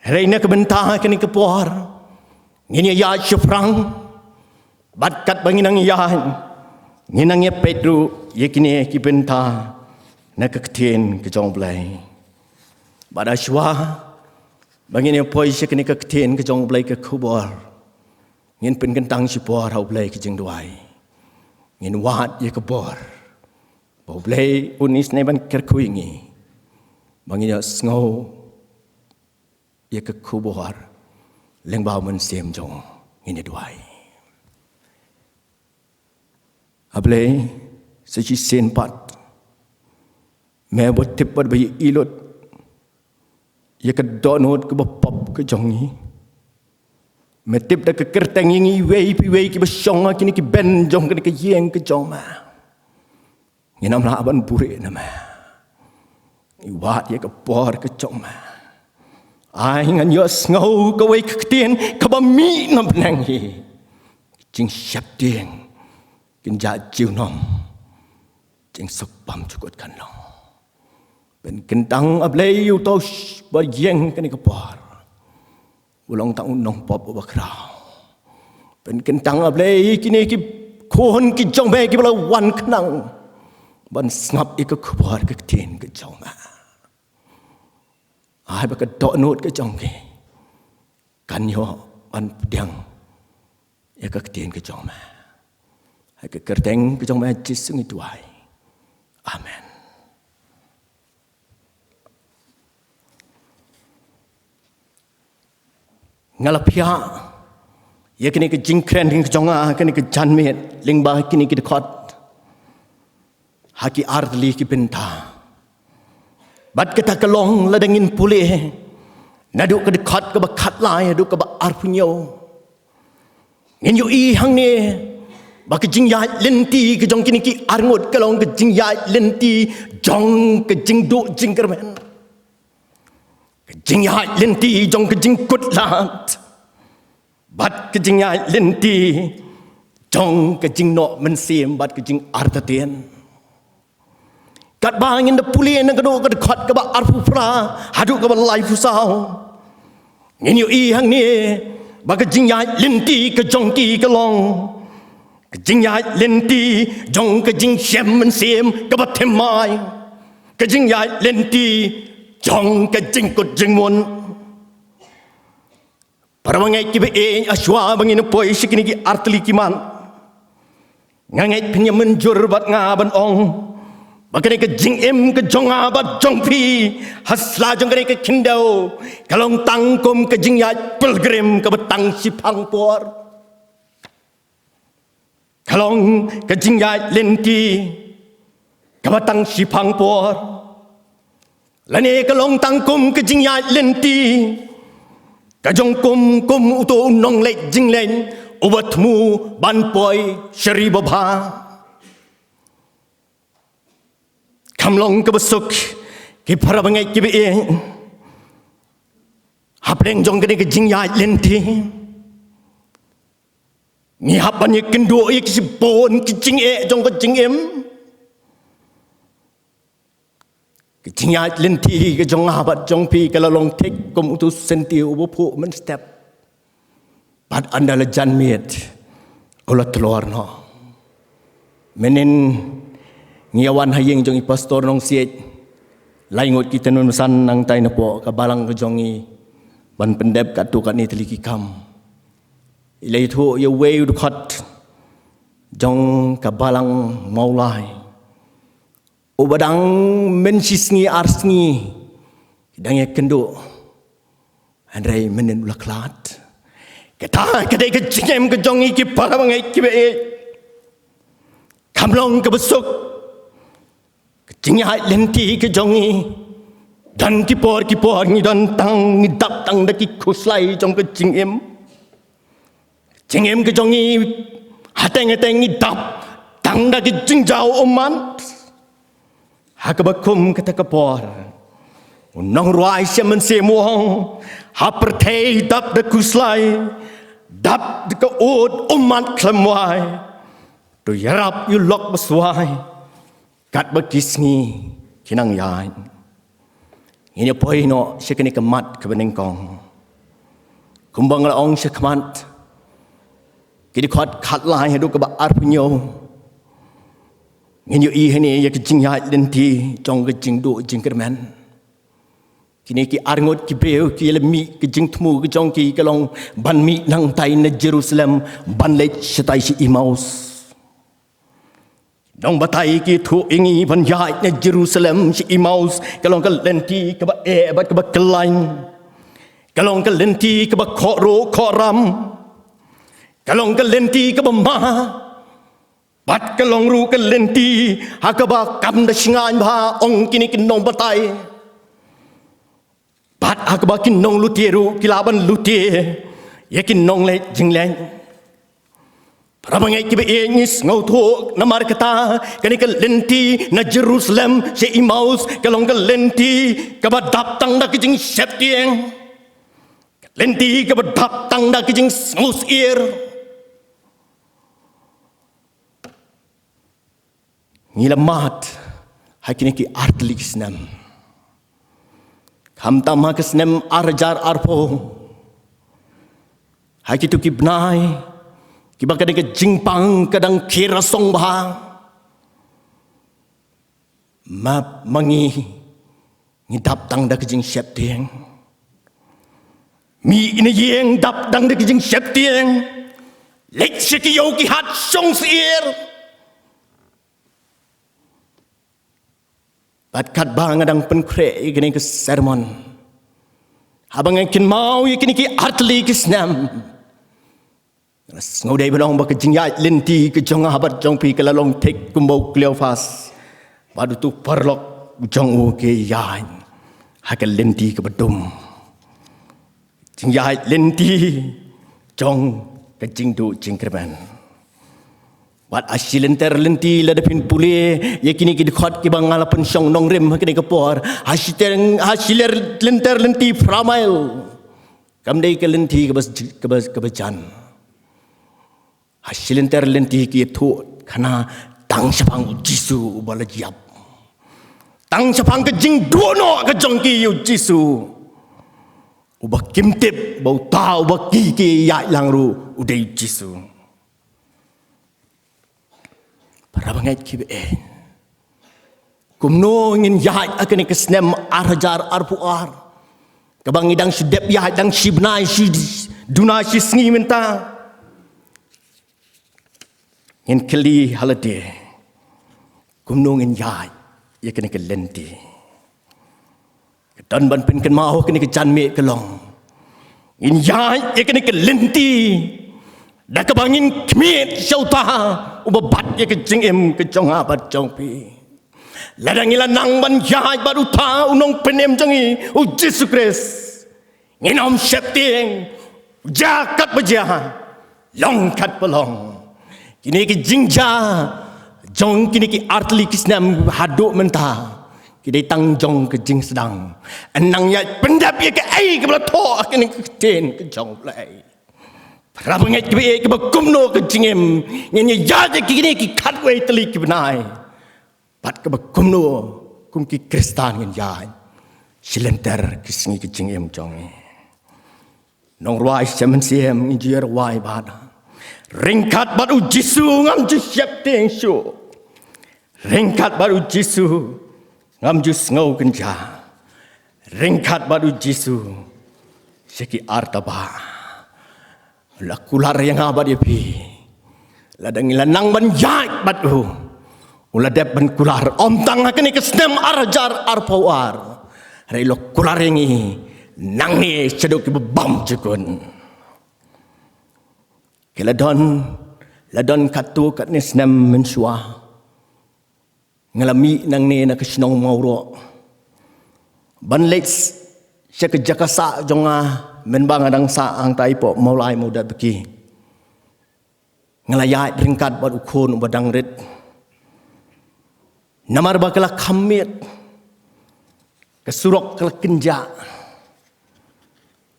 hynrei na ka bynta kane ka por ngin ïa ïaid shaphrang. Bad katba ngin nang ïaid, ngin nang ïa peit ruh ïa kine ki bynta na ka ktien ka jong U Blei. Bad shuwa ba ngin ïa poi sha kane ka ktien ka jong U Blei, ka khubor, ngin pynkyntang shipor ha U Blei ka jingduwai. Ngin wad ïa ka bor ba U Blei un isynei ban kyrkhu ïa ngi ba ngin ïohsngew ïa ka khubor lyngba u Mynsiem jong u. Ngin ïa duwai. A Blei, sa shisien pat, me ba tip bad ba ïohi lut ïa ka dohnud kaba pop ka jong ngi. Me tip da ka kyrteng ïa ngi iwei pa iwei kiba shong ha kine ki bench jong kane ka ïing ka jong me. Ngin ym lah ban buhrieh na me. Ngi wad ïa ka bor ka jong me. Ai ngan ïohsngew kawei ka ktien kaba mih na bneng hi. Jingsheptieng, kynja junom, jingsuk bymjukut kan long. Pynkyntang, A Blei, ïa uto uba ïeng kane ka por, u long tang u nongpop uba khraw. Pynkyntang, A Blei, kine ki khun ki jong me kiba la wan khnang ban sngap ïa ka khubor ka ktien ka jong me. Ai ba ka dohnud ka jong ki kan ïoh ban pdiang ïa ka ktien ka jong me. Ha ka kyrteng ka jong me Jisu ngi duwai. Amen. Nga la phiah ïa kine ki jingkren ki jong nga ha kane ka janmiet lyngba kine ki dkhot ha ki artylli ki bynta. Bad kata ka long, lada ngin pule naduh ka dkhot kaba khatlai haduh kaba arphew hynñiew, ngin ïohi hangne ba ka jingïaid lynti ka jong kine ki arngut ka long ka jingïaid lynti jong ka jingduh jingkyrmen, ka jingïaid lynti jong ka jingkut lad. bad ka jingïaid lynti jong ka jingnoh mynsiem bad ka jingartatien. Katba ngin da pule na kano ka dkhot kaba arphew phra haduh kaba laiphew saw, ngin ïohi hangne ba ka jingïaid lynti ka jong ki ka long ka jingïaid lynti jong ka jingshem mynsiem kaba thymmai, ka jingïaid lynti jong ka jingkut jingmut. Para bangeit kiba ïeit, ha shuwa ba ngin poi sha kine ki artylli ki mat, nga ngeit phin ïa mynjur bad nga ban ong ba kane ka jingim ka jong nga bad jong phi ha sla jong kane ka khyndew ka long tang kum ka jingïaid pilgrim kaba tang shiphang por. Ka long ka jingïaid lynti kaba tang shiphang por, lane ka long tang kum ka jingïaid lynti ka jong kum kum uto u nongleit jingleit uba thmu ban poi sha ri babha. Kam long kaba suk, ki para bangeit kiba ïeit, hapdeng jong kane ka jingïaid lynti ngi hap ban ïakynduh ïa ki shibun ki jingeh jong ka jingim. Ka jingïaid lynti ka jong nga bad jong phi ka la long thik kum uto u syntiew uba phuh mynstep bad ynda la jan miet u la tlor noh. Mynhynnin ngi ïa wan ha ïing jong i Pastor Nongsiej, lai ngut ki tynrai basan nangtai napoh ka balang ka jong ngi ban pyndep katto katne tylli ki kam. I la ïathuh ïa uwei u dkhot jong ka balang Mawlai uba dang mynshisngi arsngi ki dang ïakynduh, hynrei mynhynnin u la khlad. Kata ka dei ka jingim ka jong ngi ki para bangeit kiba ïeit. Kam long kaba suk, ka jingïaid lynti ka jong ngi, don ki por ki por ngi don tang, ngi dap tang da ki khuslai jong ka jingim. Jingim ka jong ngi hateng hateng ngi dap tang da ki jingjaw ummat. Ha kaba kum kata ka por u nongrwai shem mynsiem u ong, ha pyrthei dap da khuslai, dap da ka ud ummat khlem wai, to ïarap ïa u lok ba swai katba ki sngi ki nang ïaid. Ngin ïa poi noh sha kane ka mat kaba nyngkong. Kumba nga la ong sha khmat, ki dkhot khatlai haduh kaba arphew hynñiew, ngin ïohi hangne ïa ka jingïaid lynti jong ka jingduh jingkyrmen. Kine ki arngut ki briew ki la mih, ka jingthmu ka jong ki ka long ban mih nangtai na Jerusalem ban leit shatai sha Emmaus. Nongbatai ki ïathuh ïa ngi ban ïaid na Jerusalem sha Emmaus ka long ka lynti kaba eh bad kaba khlaiñ, ka long ka lynti kaba khohruh khohram, ka long ka lynti kaba ma, bad ka long ruh ka lynti ha kaba kam da shngaiñ bha, ong kine ki nongbatai. Bad ha kaba ki nonglute ruh ki lah ban lute ïa ki nongleit jingleit. Para bangeit kiba ïeit, ngi sngewthuh namar kata kane ka lynti na Jerusalem sha Emmaus ka long ka lynti kaba dap tang da ka jingsheptieng, ka lynti kaba dap tang da ka jingsngewsyier. Ngi la mad ha kine ki artylli ki snem. Khamtam ha ka snem ar hajar arphew, ha kito ki bnai kiba kane ka jingpang ka dang khie rasong bha, ma, ma ngi ngi dap tang da ka jingsheptieng. Mih na ïing dap tang da ka jingsheptieng. Leit sha ki ïew ki hat shong syier. Bad katba nga dang pynkhreh ïa kane ka sermon, haba nga kynmaw ïa kine ki artylli ki snem, nga sngewdei ban ong ba ka jingïaid lynti ka jong nga bad jong phi ka la long thik kumba u Kleopas bad uto u paralok jong u ki ïaid ha ka lynti kaba dum. Jingïaid lynti jong ka jingduh jingkyrmen. Wat ha shi lynter lynti lada phin pule ïa kine ki dkhot kiba nga la pynshong nongrim ha kine ki por, ha shi ter, ha shi ler, lynter lynti phra mail, Kam dei ka lynti kaba, kaba, kaba jan. Ha shilynter lynti ki ïathuh khana tang shaphang u Jisu uba la ïap. Tang shaphang ka jingduh noh ka jong ki ïa u Jisu. Uba kim tip ba uta uba ki ki ïaid lang ruh u dei u Jisu. Para bangeit kiba ïeit, kumno ngin ïaid ha kane ka snem ar hajar arphew ar, kaba ngi dang shu dep ïaid dang shi bnai shi duna shi sngi mynta? Ngin kylli ha lade, kumno ngin ïaid ïa kane ka lynti? Ka don ban pynkynmaw kane ka janmiet ka long, ngin ïaid ïa kane ka lynti da kaba ngin khmih sha uta uba bat ïa ka jingim ka jong nga bad jong phi. Lada ngi la nang ban ïaid bad uta u nongpynim jong ngi u Jisu Khrist, ngin ym sheptieng, jia katba jia, long katba long. Kine ki jingjia jong kine ki artylli ki snem haduh mynta ki dei tang jong ka jingsdang. Nang ïaid pyndep ïa kaei kaba la thoh ha kane ka ktien ka jong U Blei. Para bangeit kiba ïeit, kaba kumno ka jingim ngin ïaid ïa kine ki khatwei tylli ki bnai, bad kaba kumno kum ki Khristan ngin ïaid shilynter ki sngi ka jingim jong ngi. Nongrwai sha mynsiem ngi ju ïa rwai bad, ryngkat bad u Jisu ngam ju sheptieng shuh. Ryngkat bad u Jisu ngam ju sngew kynja. Ryngkat bad u Jisu sha ki artaba. La kular ïa nga bad ïa phi. Lada ngi la nang ban ïaid bad u, u la dep ban kular, ym tang ha kane ka snem ar hajar arphew ar, hynrei u la kular ïa ngi nangne shaduh kiba bymjukut. Ki la don, la don katto katne snem mynshuwa, nga la mih nangne na ka shnong Mawroh ban leit sha ka jaka sah jong nga, mynba nga dang sah hangtai hapoh Mawlai Mawdatbaki. Nga la ïaid ryngkat bad u khun uba dang rit. Namar ba ka la kham miet, ka surok ka la kynjah.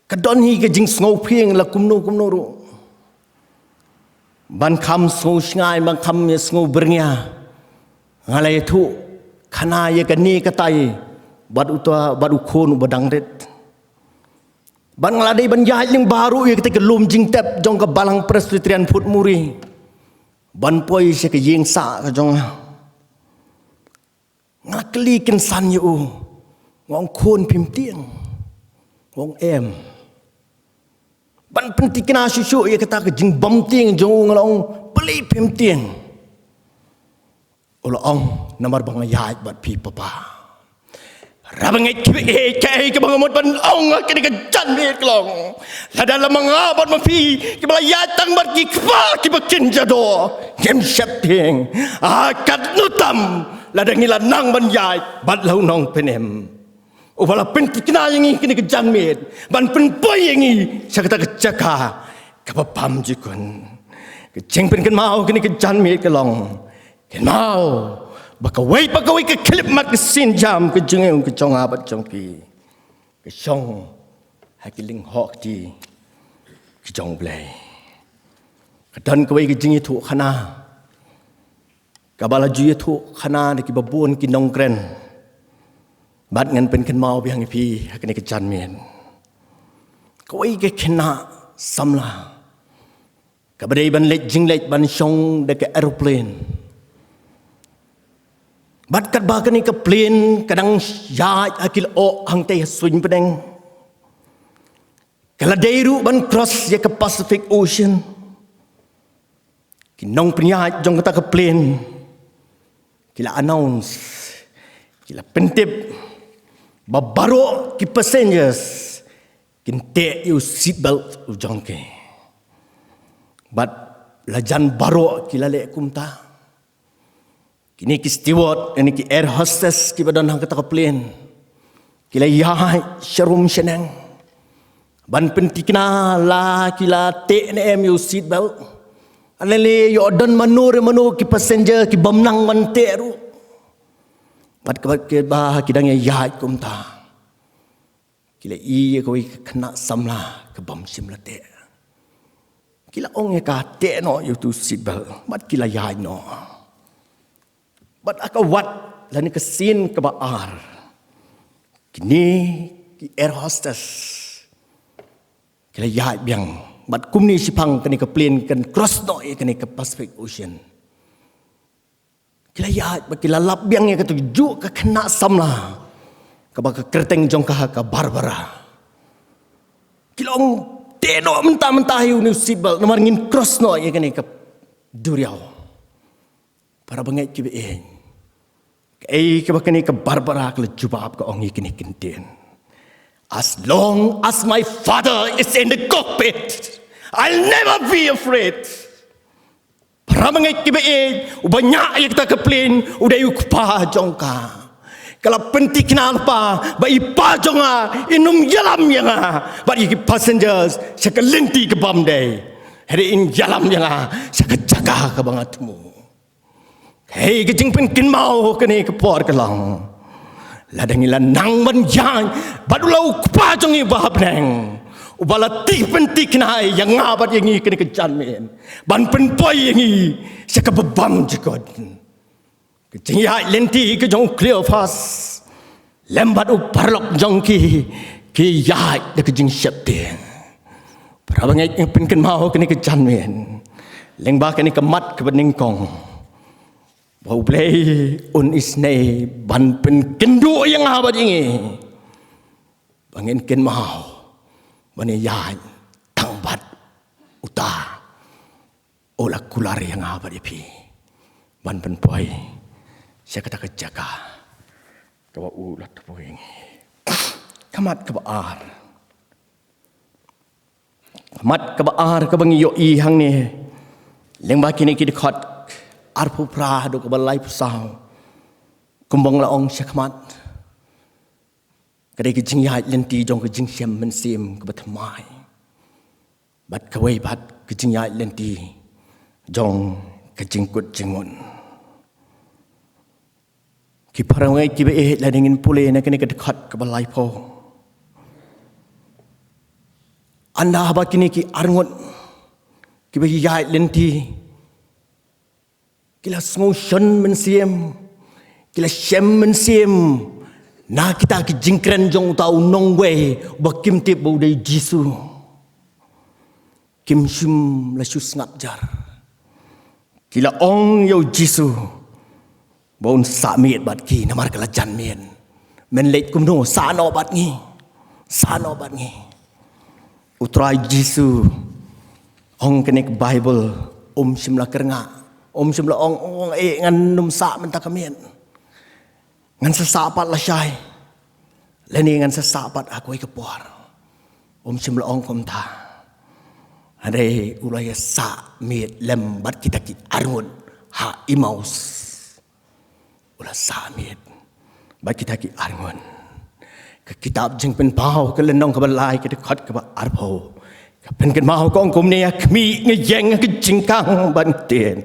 Ka don hi ka jingsngewphieng la kumno kumno ruh. Ban kham sngew shngaiñ, ban kham ïa sngew byrngia, nga la ïathuh khana ïa kane katai bad uta, bad u khun uba dang rit. Bad nga la dei ban ïaid lyngba ruh ïa katei ka lum jingtep jong ka Balang Presbyterian Phutmuri ban poi sha ka ïing sah ka jong nga. Nga la kylli kynsan ïa u, nga ong, khun, phim tieng? U ong, em. Ban pynthikna shuh shuh ïa kata ka jingbym tieng jong u, nga la ong, balei phim tieng? U la ong, namar ba nga ïaid bad phi, Papa. Para bangeit kiba ïeit, kaei kaba nga mut ban ong ha kane ka janmiet ka long, lada la ma nga bad ma phi kiba la ïaid tang bad ki kpa kiba kynja doh, ngim sheptieng. Ah, katno tam lada ngi la nang ban ïaid bad la u nongpynim uba la pynthikna ïa ngi ha kane ka janmiet, ban pynpoi ïa ngi sha kata ka jaka kaba bymjukut. Ka jingpynkynmaw ha kane ka janmiet ka long, kynmaw ba kawei pa kawei ka khyllipmat ka sienjam ka jong nga, ka jong nga bad jong phi, ka shong ha ki lyngkhuh kti ki jong U Blei. Ka don kawei ka jingïathuhkhana kaba la ju ïathuhkhana da kiba bun ki nongkren, bad ngan pynkynmaw biang ïa phi ha kane ka janmiet. Kawei ka khynnah samla kaba dei ban leit jingleit ban shong da ka aeroplane. Bad katba kane ka plane ka dang ïaid ha ki lyoh hangtei ha suiñbneng, ka la dei ruh ban cross ïa ka Pacific Ocean, ki nongpynïaid jong kata ka plane ki la announce, ki la pyntip ba baroh ki passengers kin teh ïa u seat belt u jong ki. Bad la jan baroh ki la leh kumta. Kine ki steward, kine ki air hostess kiba don ha kata ka plane, ki la ïaid sharum shaneng ban pynthikna la ki la teh ne em ïa u seat belt. Lane lei ïoh don mano re mano ki passenger ki bym nang ban teh ruh. Bad kaba, kaba ki dang ïaid kumta, Ki la ïohi ïa kawei ka khynnah samla ka bym shym la teh. Ki la ong ïa ka, teh noh ïa utu u seat belt, bad ki la ïaid noh. Bad ha ka wad lane ka sien kaba ar, kine ki air hostess ki la ïaid biang. Bad kumne shaphang kane ka plane kan cross noh ïa kane ka Pacific Ocean. Ki la ïaid bad ki la lap biang ïa kata kajuh ka khynnah samla kaba ka kyrteng jong ka ka Barbara. Ki la ong, teh noh mynta mynta ïa une u seat belt namar ngin cross noh ïa kane ka duriaw. Para bangeit kiba ïeit, kaei kaba kane ka Barbara ka la jubab, ka ong ïa kine ki ktien: "As long as my father is in the cockpit, I'll never be afraid." Para bangeit kiba ïeit, uba ñiah ïa kata ka plane u dei u kpa jong ka. Ka la pynthikna lypa ba i pa jong nga in ym ïalam ïa nga bad ïa ki passengers sha ka lynti ka bym dei, hynrei in ïalam ïa nga sha ka jaka kaba nga thmu. Hei, ka jingpynkynmaw kane ka por ka long, lada ngi la nang ban ïaid bad u la u Kpa jong ngi uba ha bneng, uba la tih pynthikna ïa nga bad ïa ngi kane ka janmiet ban pynpoi ïa ngi sha kaba bymjukut. Ka jingïaid lynti ka jong u Cleopas lem bad u paralok jong ki, ki ïaid da ka jingsheptieng. Para bangeit, nga pynkynmaw kane ka janmiet lyngba kane ka mat kaba nyngkong, ba U Blei un isynei ban pynkynduh ïa nga bad ïa ngi, ba ngin kynmaw ban ïaid tang bad uta u la kular ïa nga bad ïa phi ban pynpoi sha kata ka jaka kaba u la thmu ïa ngi. Ka mat kaba ar, ka mat kaba ar kaba ngi ïohi hangne, lyngba kine ki dkhot arphew phra haduh kaba laiphew saw, kumba nga la ong shakhmat, ka dei ka jingïaid lynti jong ka jingshem mynsiem kaba thymmai bad kawei pat ka jingïaid lynti jong ka jingkut jingmut. Ki para bangeit kiba ïeit, lada ngin pule na kane ka dkhot kaba laiphew, ynda haba kine ki arngut kiba ïaid lynti ki la sngewshon mynsiem, ki la shem mynsiem na kita ki jingkren jong uta u nongwei uba kim tip ba u dei Jisu, kim shym la shu sngap jar. Ki la ong ïa u Jisu ba un sah miet bad ki namar ka la jan miet. Men leit kumno, sah noh bad ngi, sah noh bad ngi. U Trai Jisu, ong kane ka Baibl, um shym la kyrngah, um shym la ong, ong, eh, ngan ym sah mynta ka miet, ngan sa sah pat lashai, lane ngan sa sah pat ha kawei ka por. Um shym la ong kumta. Hynrei u la ïa sah miet lem bad kita ki arngut ha Emmaus. U la sah miet bad kita ki arngut. Ka kitab Jingpynpaw ka lynnong kaba lai, ka dkhot kaba arphew, ka pynkynmaw, ka ong kumne: Ha khmih, nga ïeng ha ka jingkhang bad nga tied,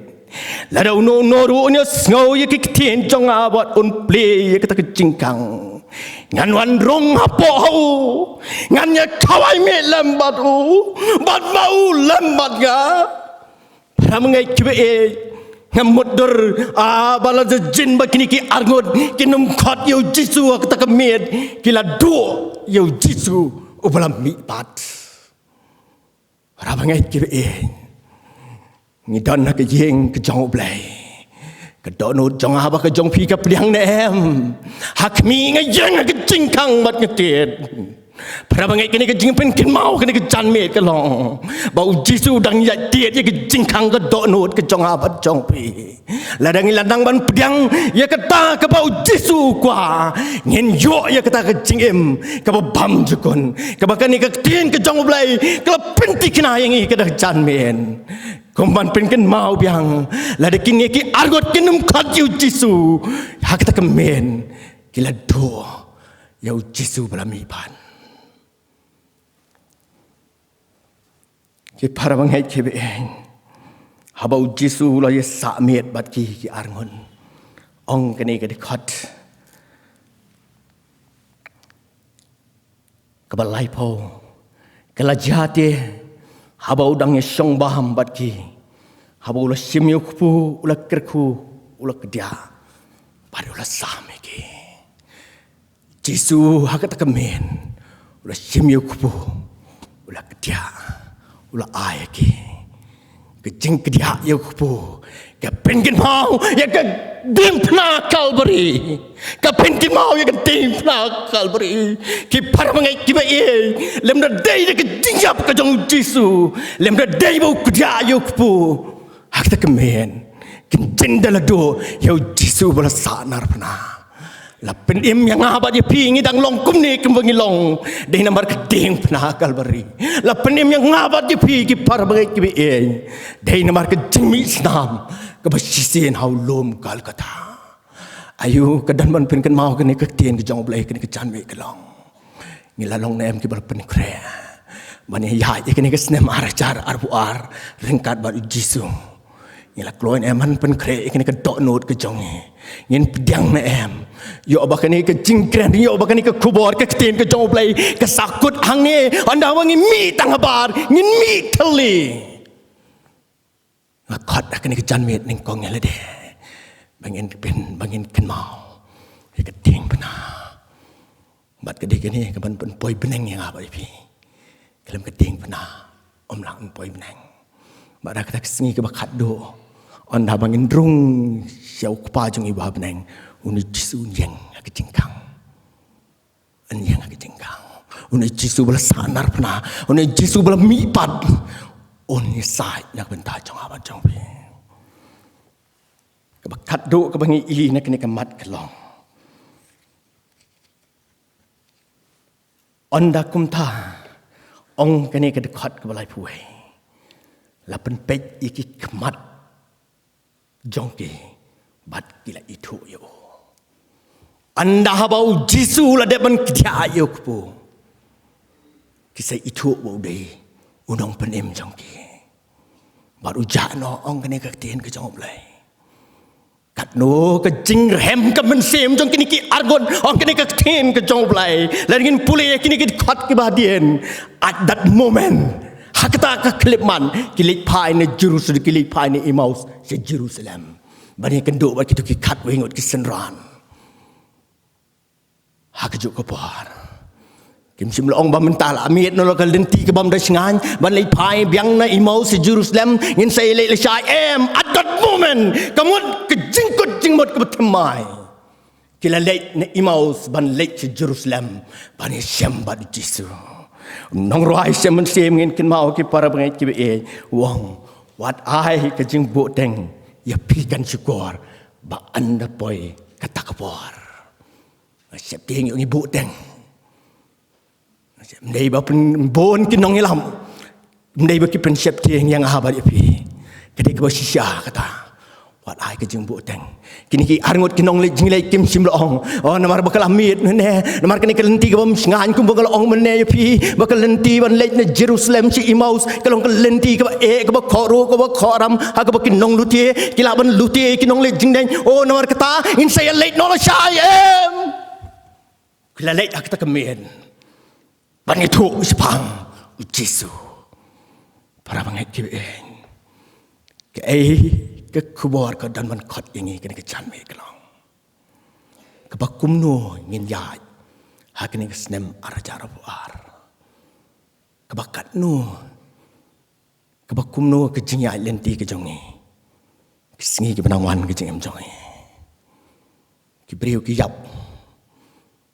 lada uno uno ruh un ïasngew ïa ki ktien jong nga bad un plie ïa kata ka jingkhang, ngan wan rung hapoh ha u, ngan ïa khawai miet lem bad u bad ma u lem bad nga. Para bangeit kiba ïeit, ngam mutdur, ah, ba la jin ba kine ki arngut kin ym khot ïa u Jisu ha kata ka miet, ki la duh ïa u Jisu uba la mihpat. Para bangeit kiba ïeit, ngi don ha ka ïing ka jong U Blei. Ka dohnud jong nga bad ka jong phi ka pdiang ne em? Ha khmih, nga ïeng ha ka jingkhang bad nga tied. Para bangeit, kane ka jingpynkynmaw kane ka janmiet ka long ba u Jisu u dang ïaid tied ïa ka jingkhang, ka dohnud ka jong nga bad jong phi. Lada ngi la nang ban pdiang ïa kata kaba u Jisu u kwah, ngin ïoh ïa kata ka jingim kaba bymjukut, kaba kane ka ktien ka jong U Blei ka la pynthikna ïa ngi kata ka janmiet. Kumban pynkynmaw biang, lada kine ki arngut kin ym khot ïa u Jisu ha kata ka miet, ki la duh ïa u Jisu ba la mihpat. Ki para bangeit kiba ïeit, haba u Jisu u la ïa sah miet bad ki, ki arngut, ong kane ka dkhot, Kaba laiphew ka la jia te, haba u dang ïashong bam bad ki, haba u la shim ïa u kpu, u la kyrkhu, u la kdiah, bad u la sam ïa ki. Jisu ha kata ka miet u la shim ïa u kpu, u la kdiah, u la ai ïa ki. Ka jingkdiah ïa u kpu ka pynkynmaw ïa ka diengphna Kalbari. Ka pynkynmaw ïa ka diengphna Kalbari. Ki para bangeit kiba ïeit, lymda dei da ka jingïap ka jong u Jisu, lymda dei ba u kdiah ïa u kpu, ha kata ka miet kin jin da la duh ïa u Jisu ba la sahnarphna. La pynim ïa nga bad ïa phi, ngi dang long kumne kumba ngi long, dei namar ka diengphna Kalbari. La pynim ïa nga bad ïa phi, ki para bangeit kiba ïeit, dei namar ka jingmih snam kaba shisien ha u lum Golgotha. Aïu ka don ban pynkynmaw kane ka ktien ka jong U Blei, kane ka janmiet ka long, ngi la long ne em kiba la pynkhreh ban ïaid ïa kane ka snem ar hajar arphew ar ryngkat bad u Jisu? Ngi la kloi ne em ban pynkhreh ïa kane ka dohnud ka jong ngi? Ngin pdiang ne em? Ïoh ba kane ka jingkren, ïoh ba kane ka khubor, ka ktien ka jong U Blei ka sahkut hangne, ynda ba ngin mih tang habar, ngin mih thylli. Nga khot ha kane ka janmiet nyngkong ïa lade ba ngin pyn, ba ngin kynmaw ïa ka diengphna. Bad ka dei kane kaban pynpoi bneng ïa nga bad ïa phi. Khlem ka diengphna ym lah ban poi bneng. Bad ha kata ka sngi kaba khatduh, ynda ba ngin rung sha u Kpa jong ngi uba ha bneng, une u Jisu un ïeng ha ka jingkhang. Un ïeng ha ka jingkhang. Une u Jisu ba la sahnarphna, une u Jisu ba la mihpat, un ïasaid na ka bynta jong nga bad jong phi. Kaba khatduh kaba ngi i na kane ka mat ka long, ynda kumta, ong kane ka dkhot kaba laiphew wei, la pynpeit ïa ki khmat jong ki bad ki la ithuh ïa u. Ynda haba u Jisu u la dep ban kdiah ïa u kpu, ki sa ithuh ba u dei u nongpynim jong ki. Bad u jah noh, ong kane ka ktien ka jong U Blei. Katno ka jingrhem ka mynsiem jong kine ki arngut, ong kane ka ktien ka jong U Blei. Lada ngin pule ïa kine ki dkhot kiba hadien, at that moment, ha kata ka khyllipmat, ki leit phai na Jerusalem, ki leit phai na Emmaus sha Jerusalem ban ïakynduh bad kito ki khatwei ngut ki synran. Ha kajuh ka por, kim shym la ong ba mynta la miet noh la ka lynti kabym da shngaiñ ban leit phai biang na Emmaus sha Jerusalem, ngin sa ïaleit lashai, em. At that moment, ka mut ka jingkut jingmut kaba thymmai, ki la leit na Emmaus ban leit sha Jerusalem ban ïashem bad u Jisu. U nongrwai sem mynsiem, ngin kynmaw, ki para bangeit kiba ïeit, u ong, wat ai ka jingbuhteng ïa phi, kan shukor ba ynda poi kata ka por. Sheptieng ïa u, ngi buhteng. Ym dei ba pynbun ki nongïalam, ym dei ba ki pynsheptieng ïa nga bad ïa phi. Ka dei kaba shisha kata. Wat ai ka jingbuhteng. Kine ki arngut ki nongleit jingleit kim shym la ong, oh, namar ba ka la miet mynne, namar kane ka lynti kabym shngaiñ, kumba nga la ong mynne ïa phi, ba ka lynti ban leit na Jerusalem sha Emmaus ka long ka lynti kaba eh, kaba khohruh, kaba khohram, ha kaba ki nonglute ki lah ban lute, ki nongleit jingdeng, oh, namar kata ngin sa ïaleit noh lashai, em. Ki la leit ha kata ka miet ban ïathuh shaphang u Jisu. Para bangeit kiba ïeit, kaei ka khubor ka don ban khot ïa ngi kane ka janmiet ka long, kaba kumno ngin ïaid ha kane ka snem ar hajar arphew ar? Kaba katno, kaba kumno ka jingïaid lynti ka jong ngi, ka sngi kaba nang wan ka jingim jong ngi? Ki briew ki ïap.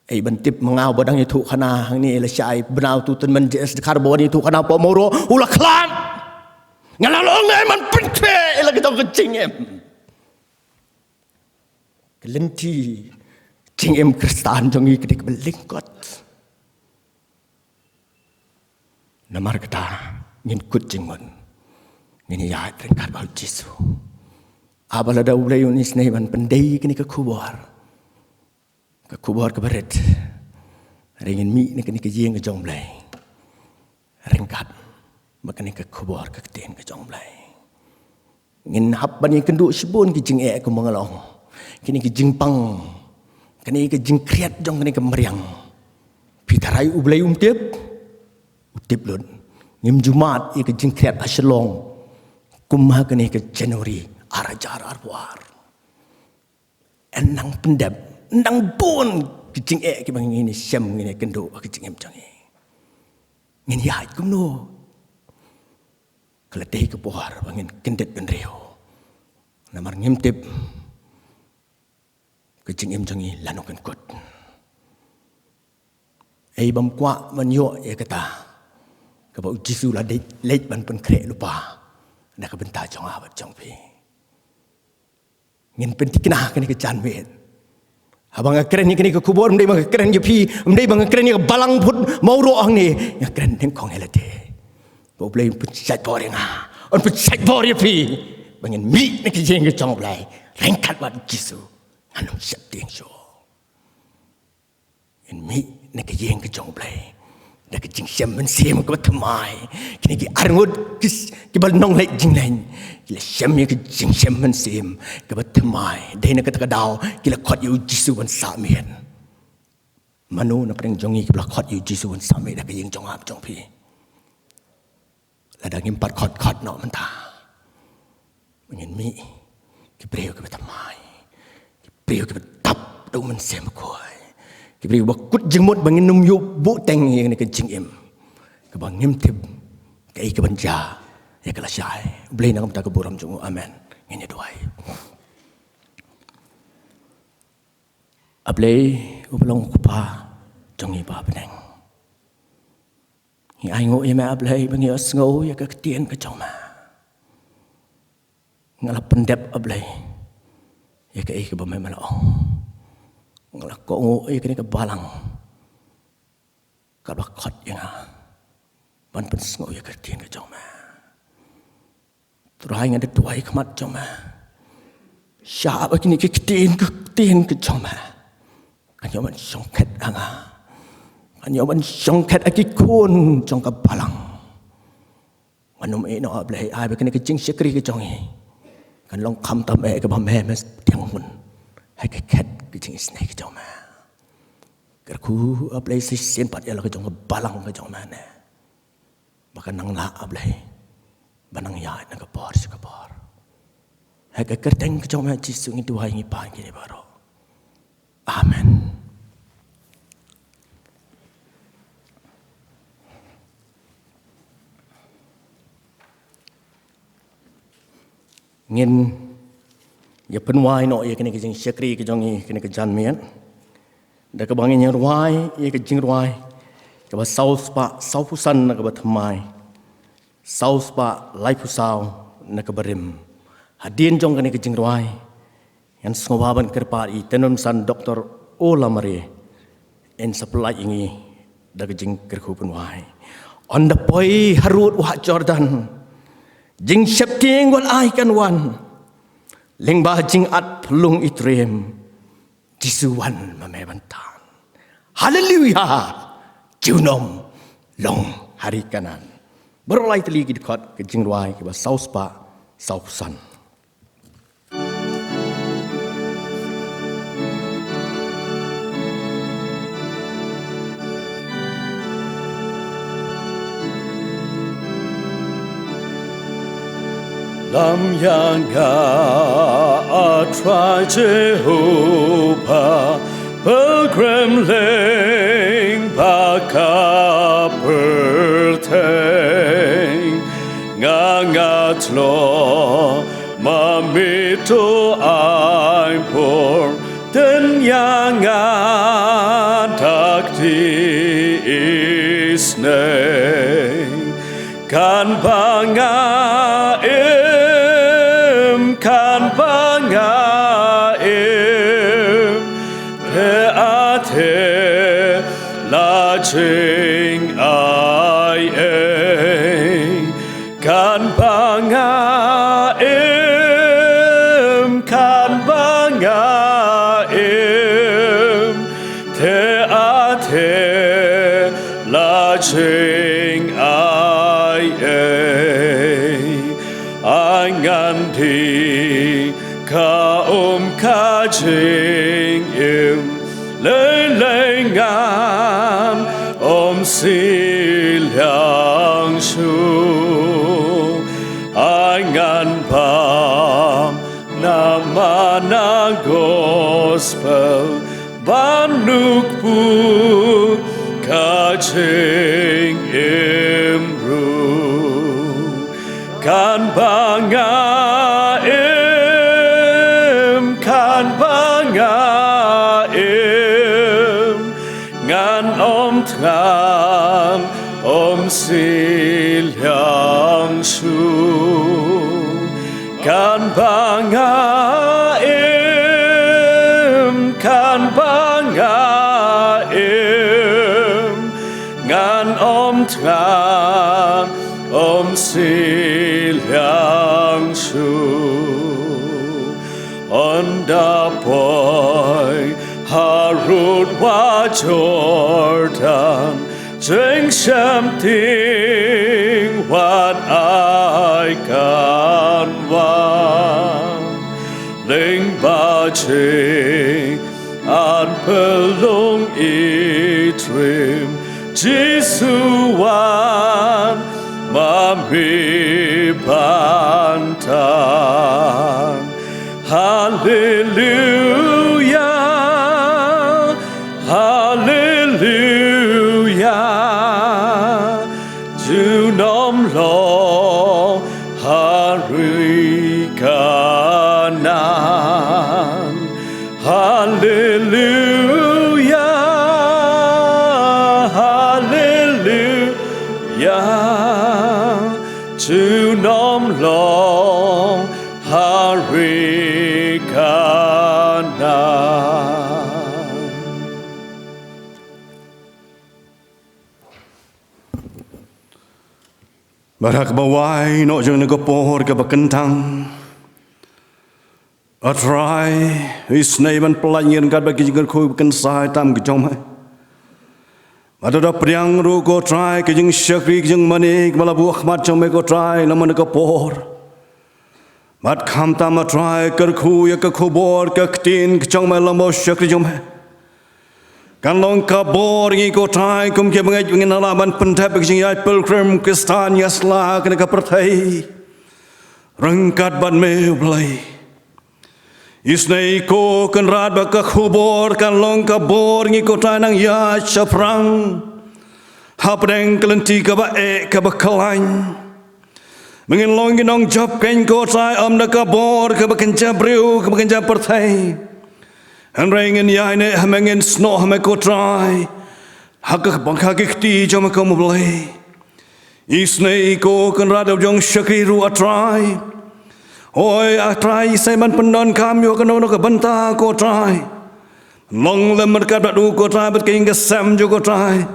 Ei, ban tip ma nga, ba dang ïathuhkhana hangne lashai, bnai utu tymmen JS Dkhar ba wan ïathuhkhana hapoh Mawroh u la khlad. Nga la long, ei, man pynkhreh ïa la ka jong ka jingim. Ka lynti jingim Khristan jong ngi ka dei kaba lyngkot. Namar kata, ngin kut jingmut, ngin ïaid ryngkat bad u Jisu. Haba lada U Blei un isynei ban pyndei kane ka khubor, ka khubor kaba rit, hynrei ngin mih na kane ka ïing ka jong U Blei ryngkat bad kane ka khubor, ka ktien ka jong U Blei. Ngin hap ban ïakynduh shibun ki jingeh, kumba nga la ong, kine ki jingpang, kane ka jingkhriat jong kane ka mariang. Phi tharai U Blei um tip? U tip lut. Ngim ju mad ïa ka jingkhriat ha Shillong kum ha kane ka January ar hajar arphew ar. Yn nang pyndep, yn nang bun ki jingeh kiba ngin ïa shem, ngin ïa kynduh ha ka jingim jong ngi. Ngin ïaid kumno? Ka la dei ka por ba ngin kyndit bynriew. Namar ngim tip ka jingim jong ngi lano kan kut. Ei bym kwah ban ïoh ïa kata kaba U Jisu u la dei leit ban pynkhreh lypa na ka bynta jong nga bad jong phi. Ngin pynthikna ha kane ka janmiet. Haba nga kren ïa kane ka khubor, ym dei ba nga kren ïa phi, ym dei ba nga kren ïa ka balang phut mawroh hangne, nga kren nyngkong ïa lade. Ba U Blei un pynshait bor ïa nga, un pynshait bor ïa phi, ba ngin mih na ka ïing ka jong U Blei ryngkat bad U Jisu. Ngan ym sheptieng shuh. Ngin mih na ka ïing ka jong U Blei da ka jingshem mynsiem kaba thymmai. Kine ki arngut ki, kiba nongleit jingleit, ki la shem ïa ka jingshem mynsiem kaba thymmai. Dei na kata ka daw ki la khot ïa U Jisu ban sah miet. Mano na pdeng jong ngi kiba la khot ïa U Jisu ban sah miet ha ka ïing jong nga bad jong phi? Lada ngim pat khot, khot noh mynta. Ngin mih ki briew kiba thymmai, ki briew kiba dap da U Mynsiem Bakhuid, ki briew ba kut jingmut ba ngin ym ïoh buh teng ïa kane ka jingim kaba ngim tip kaei kaban jia ïa ka lashai. U Blei na ka bynta ka burom jong u. Amen. Ngin ïa duwai. A Blei uba long u Kpa jong ngi ba ha bneng, ngi ainguh ïa me A Blei ba ngi ïohsngew ïa ka ktien ka jong me. Nga la pyndep A Blei ïa kaei kaba me, me la ong. Nga la kohnguh ïa kane ka balang kaba khot ïa nga ban pynsngew ïa ka ktien ka jong me. Trai, nga da duwai khmat jong me, shah ba kine ki ktien, ki ktien ki jong me kan ïoh ban shongkhet ha nga, kan ïoh ban shongkhet ha ki khun jong ka balang. Ngan ym ïeh noh A Blei, ai ba kane ka jingshakri ka jong ngi kan long khamtam eh kaba me, me pdiang hun ha ka khet ka jingisynei ka jong me. Kyrkhu A Blei, shisien pat ïa la ka jong ka balang ka jong me ne ba kan nang lah A Blei ban nang ïaid na ka por sha ka por. Ha ka kyrteng ka jong me Jisu ngi duwai, ngi pan kine baroh. Amen. Ngin ïa pynwai noh ïa kane ka jingshakri ka jong ngi kane ka janmiet da kaba ngin ïa rwai ïa ka jingrwai kaba saw spah saw phew san na kaba thymmai, saw spah laiphew saw na kaba rim. Hadien jong kane ka jingrwai ngan sngewbha ban kyrpad ïa i tymmen san Doktor Olamare in sa pynlait ïa ngi da ka jingkyrkhu pynwai. Ynda poi harud wah Jordan, jingsheptieng wat ai kan wan, lyngba jingat phyllung i triem, Jisu wan ma me ban tan. Haleluya. Junom long ha ri Kanaan. Baroh lai tylli ki dkhot ka jingrwai kaba saw spah saw phew san. Lam ïa nga, A Trai Jehobah, pilgrim lyngba ka pyrthei. Nga, nga tlot ma me to ai bor, dien ïa nga da kti isynei. Kan ba nga im, kan ba nga im, te a te la jingai ei. Kan ba nga im, kan ba nga im, te a te la jingai ei. Ai ngan die ka um ka jingim, lei lei ngan Siliang shu ai ngan bam na mana gospel ban nuk pu ka jingim ru. Kan ba nga im, kan ba nga im, ngan ym thngan, ym siliang shu. Kan ba nga im, kan ba nga im, ngan ym thngan, ym siliang shu. Ynda poi harud wa Jordan, jingshemtieng wat ai kan wan. Lyngba jingpyllung i triem, Jisu wan ma me ban tan. Haleluya, haleluya. Junom long ha ri Kanan. Haleluya, haleluya. Junom long ha ri Kanan. Bad ha kaba wai noh jong kane ka por kaba kyntang, A Trai, isynei ban pyllait ïa ngi ryngkat bad ki jingkyrkhu ba kynsai tam ki jong me. Bad to da pdiang ruh ko Trai ka jingshakri ka jingmane kaba la buh ha khmat jong me ko Trai, namar kane ka por. Bad khamtam A Trai kyrkhu ïa ka khubor ka ktien ka jong me lem bad u shakri jong me. Kan long ka bor ngi ko Trai kum ki bangeit ba ngin nang lah ban pyndep ka jingïaid pilgrim Khristan ïa sla kane ka pyrthei. Ryngkat bad me U Blei. Isynei ko Kynrad ba ka khubor kan long ka bor ngi ko Trai nang ïaid shaphrang. Hapdeng ka lynti kaba eh kaba khlaiñ. Ba ngin long ki nongjop keiñ ko Trai, ym da ka bor kaba kynja briew kaba kynja pyrthei. Hynrei ngin ïaineh ha me, ngin snoh ha me ko Trai. Ha ka bang ha ki kti jong me ko U Blei. Isynei ko Kynrad u jong shakri ruh A Trai. Oi A Trai, isynei ban pyndonkam ïa kano kano ka bynta ko Trai. Long lem ryngkat bad u ko Trai bad ka ïing ka sem jong u ko Trai.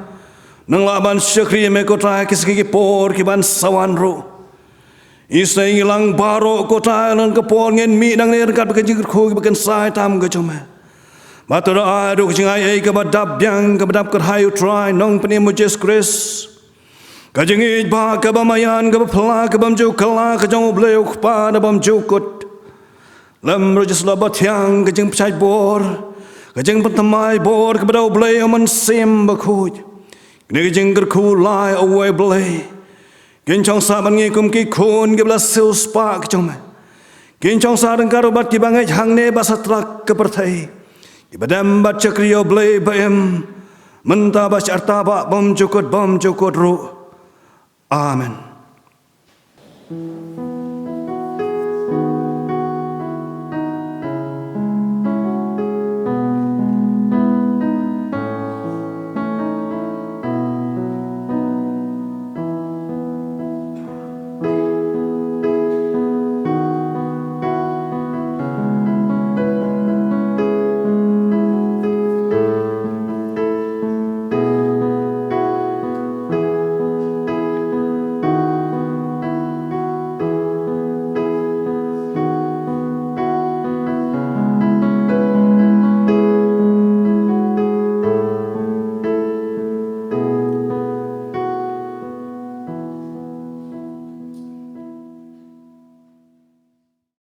Nang lah ban shakri ïa me ko Trai ki sngi ki por ki ban sa wan ruh. Isynei ngi lang baroh ko Trai, ha kane ka por ngin mih nangne ryngkat bad ka jingkyrkhu kaba kynsai tam ka jong me. Bad to da ai ruh ka jingai ei kaba dap biang kaba dap kyrhai U Trai Nongpynim U Jisu Khrist. Ka jingïeit ba kaba maïan kaba phylla ka bymjukut ka jong U Blei U Kpa uba bymjukut. Lem ruh jong U Soh Bathiang ka jingpynshait bor, ka jingpynthymmai bor kaba da U Blei U Mynsiem Bakhuid. Kane ka jingkyrkhu lai uwei Blei. Kin shong sah bad ngi kum ki khun kiba la siewspah ka jong me. Kin shong sah ryngkat ruh bad ki bangeit hangne bad satlak ka pyrthei. Kiba dem bad shakri ïa U Blei ba im mynta bad sha arta bad bymjukut bymjukut ruh. Amen.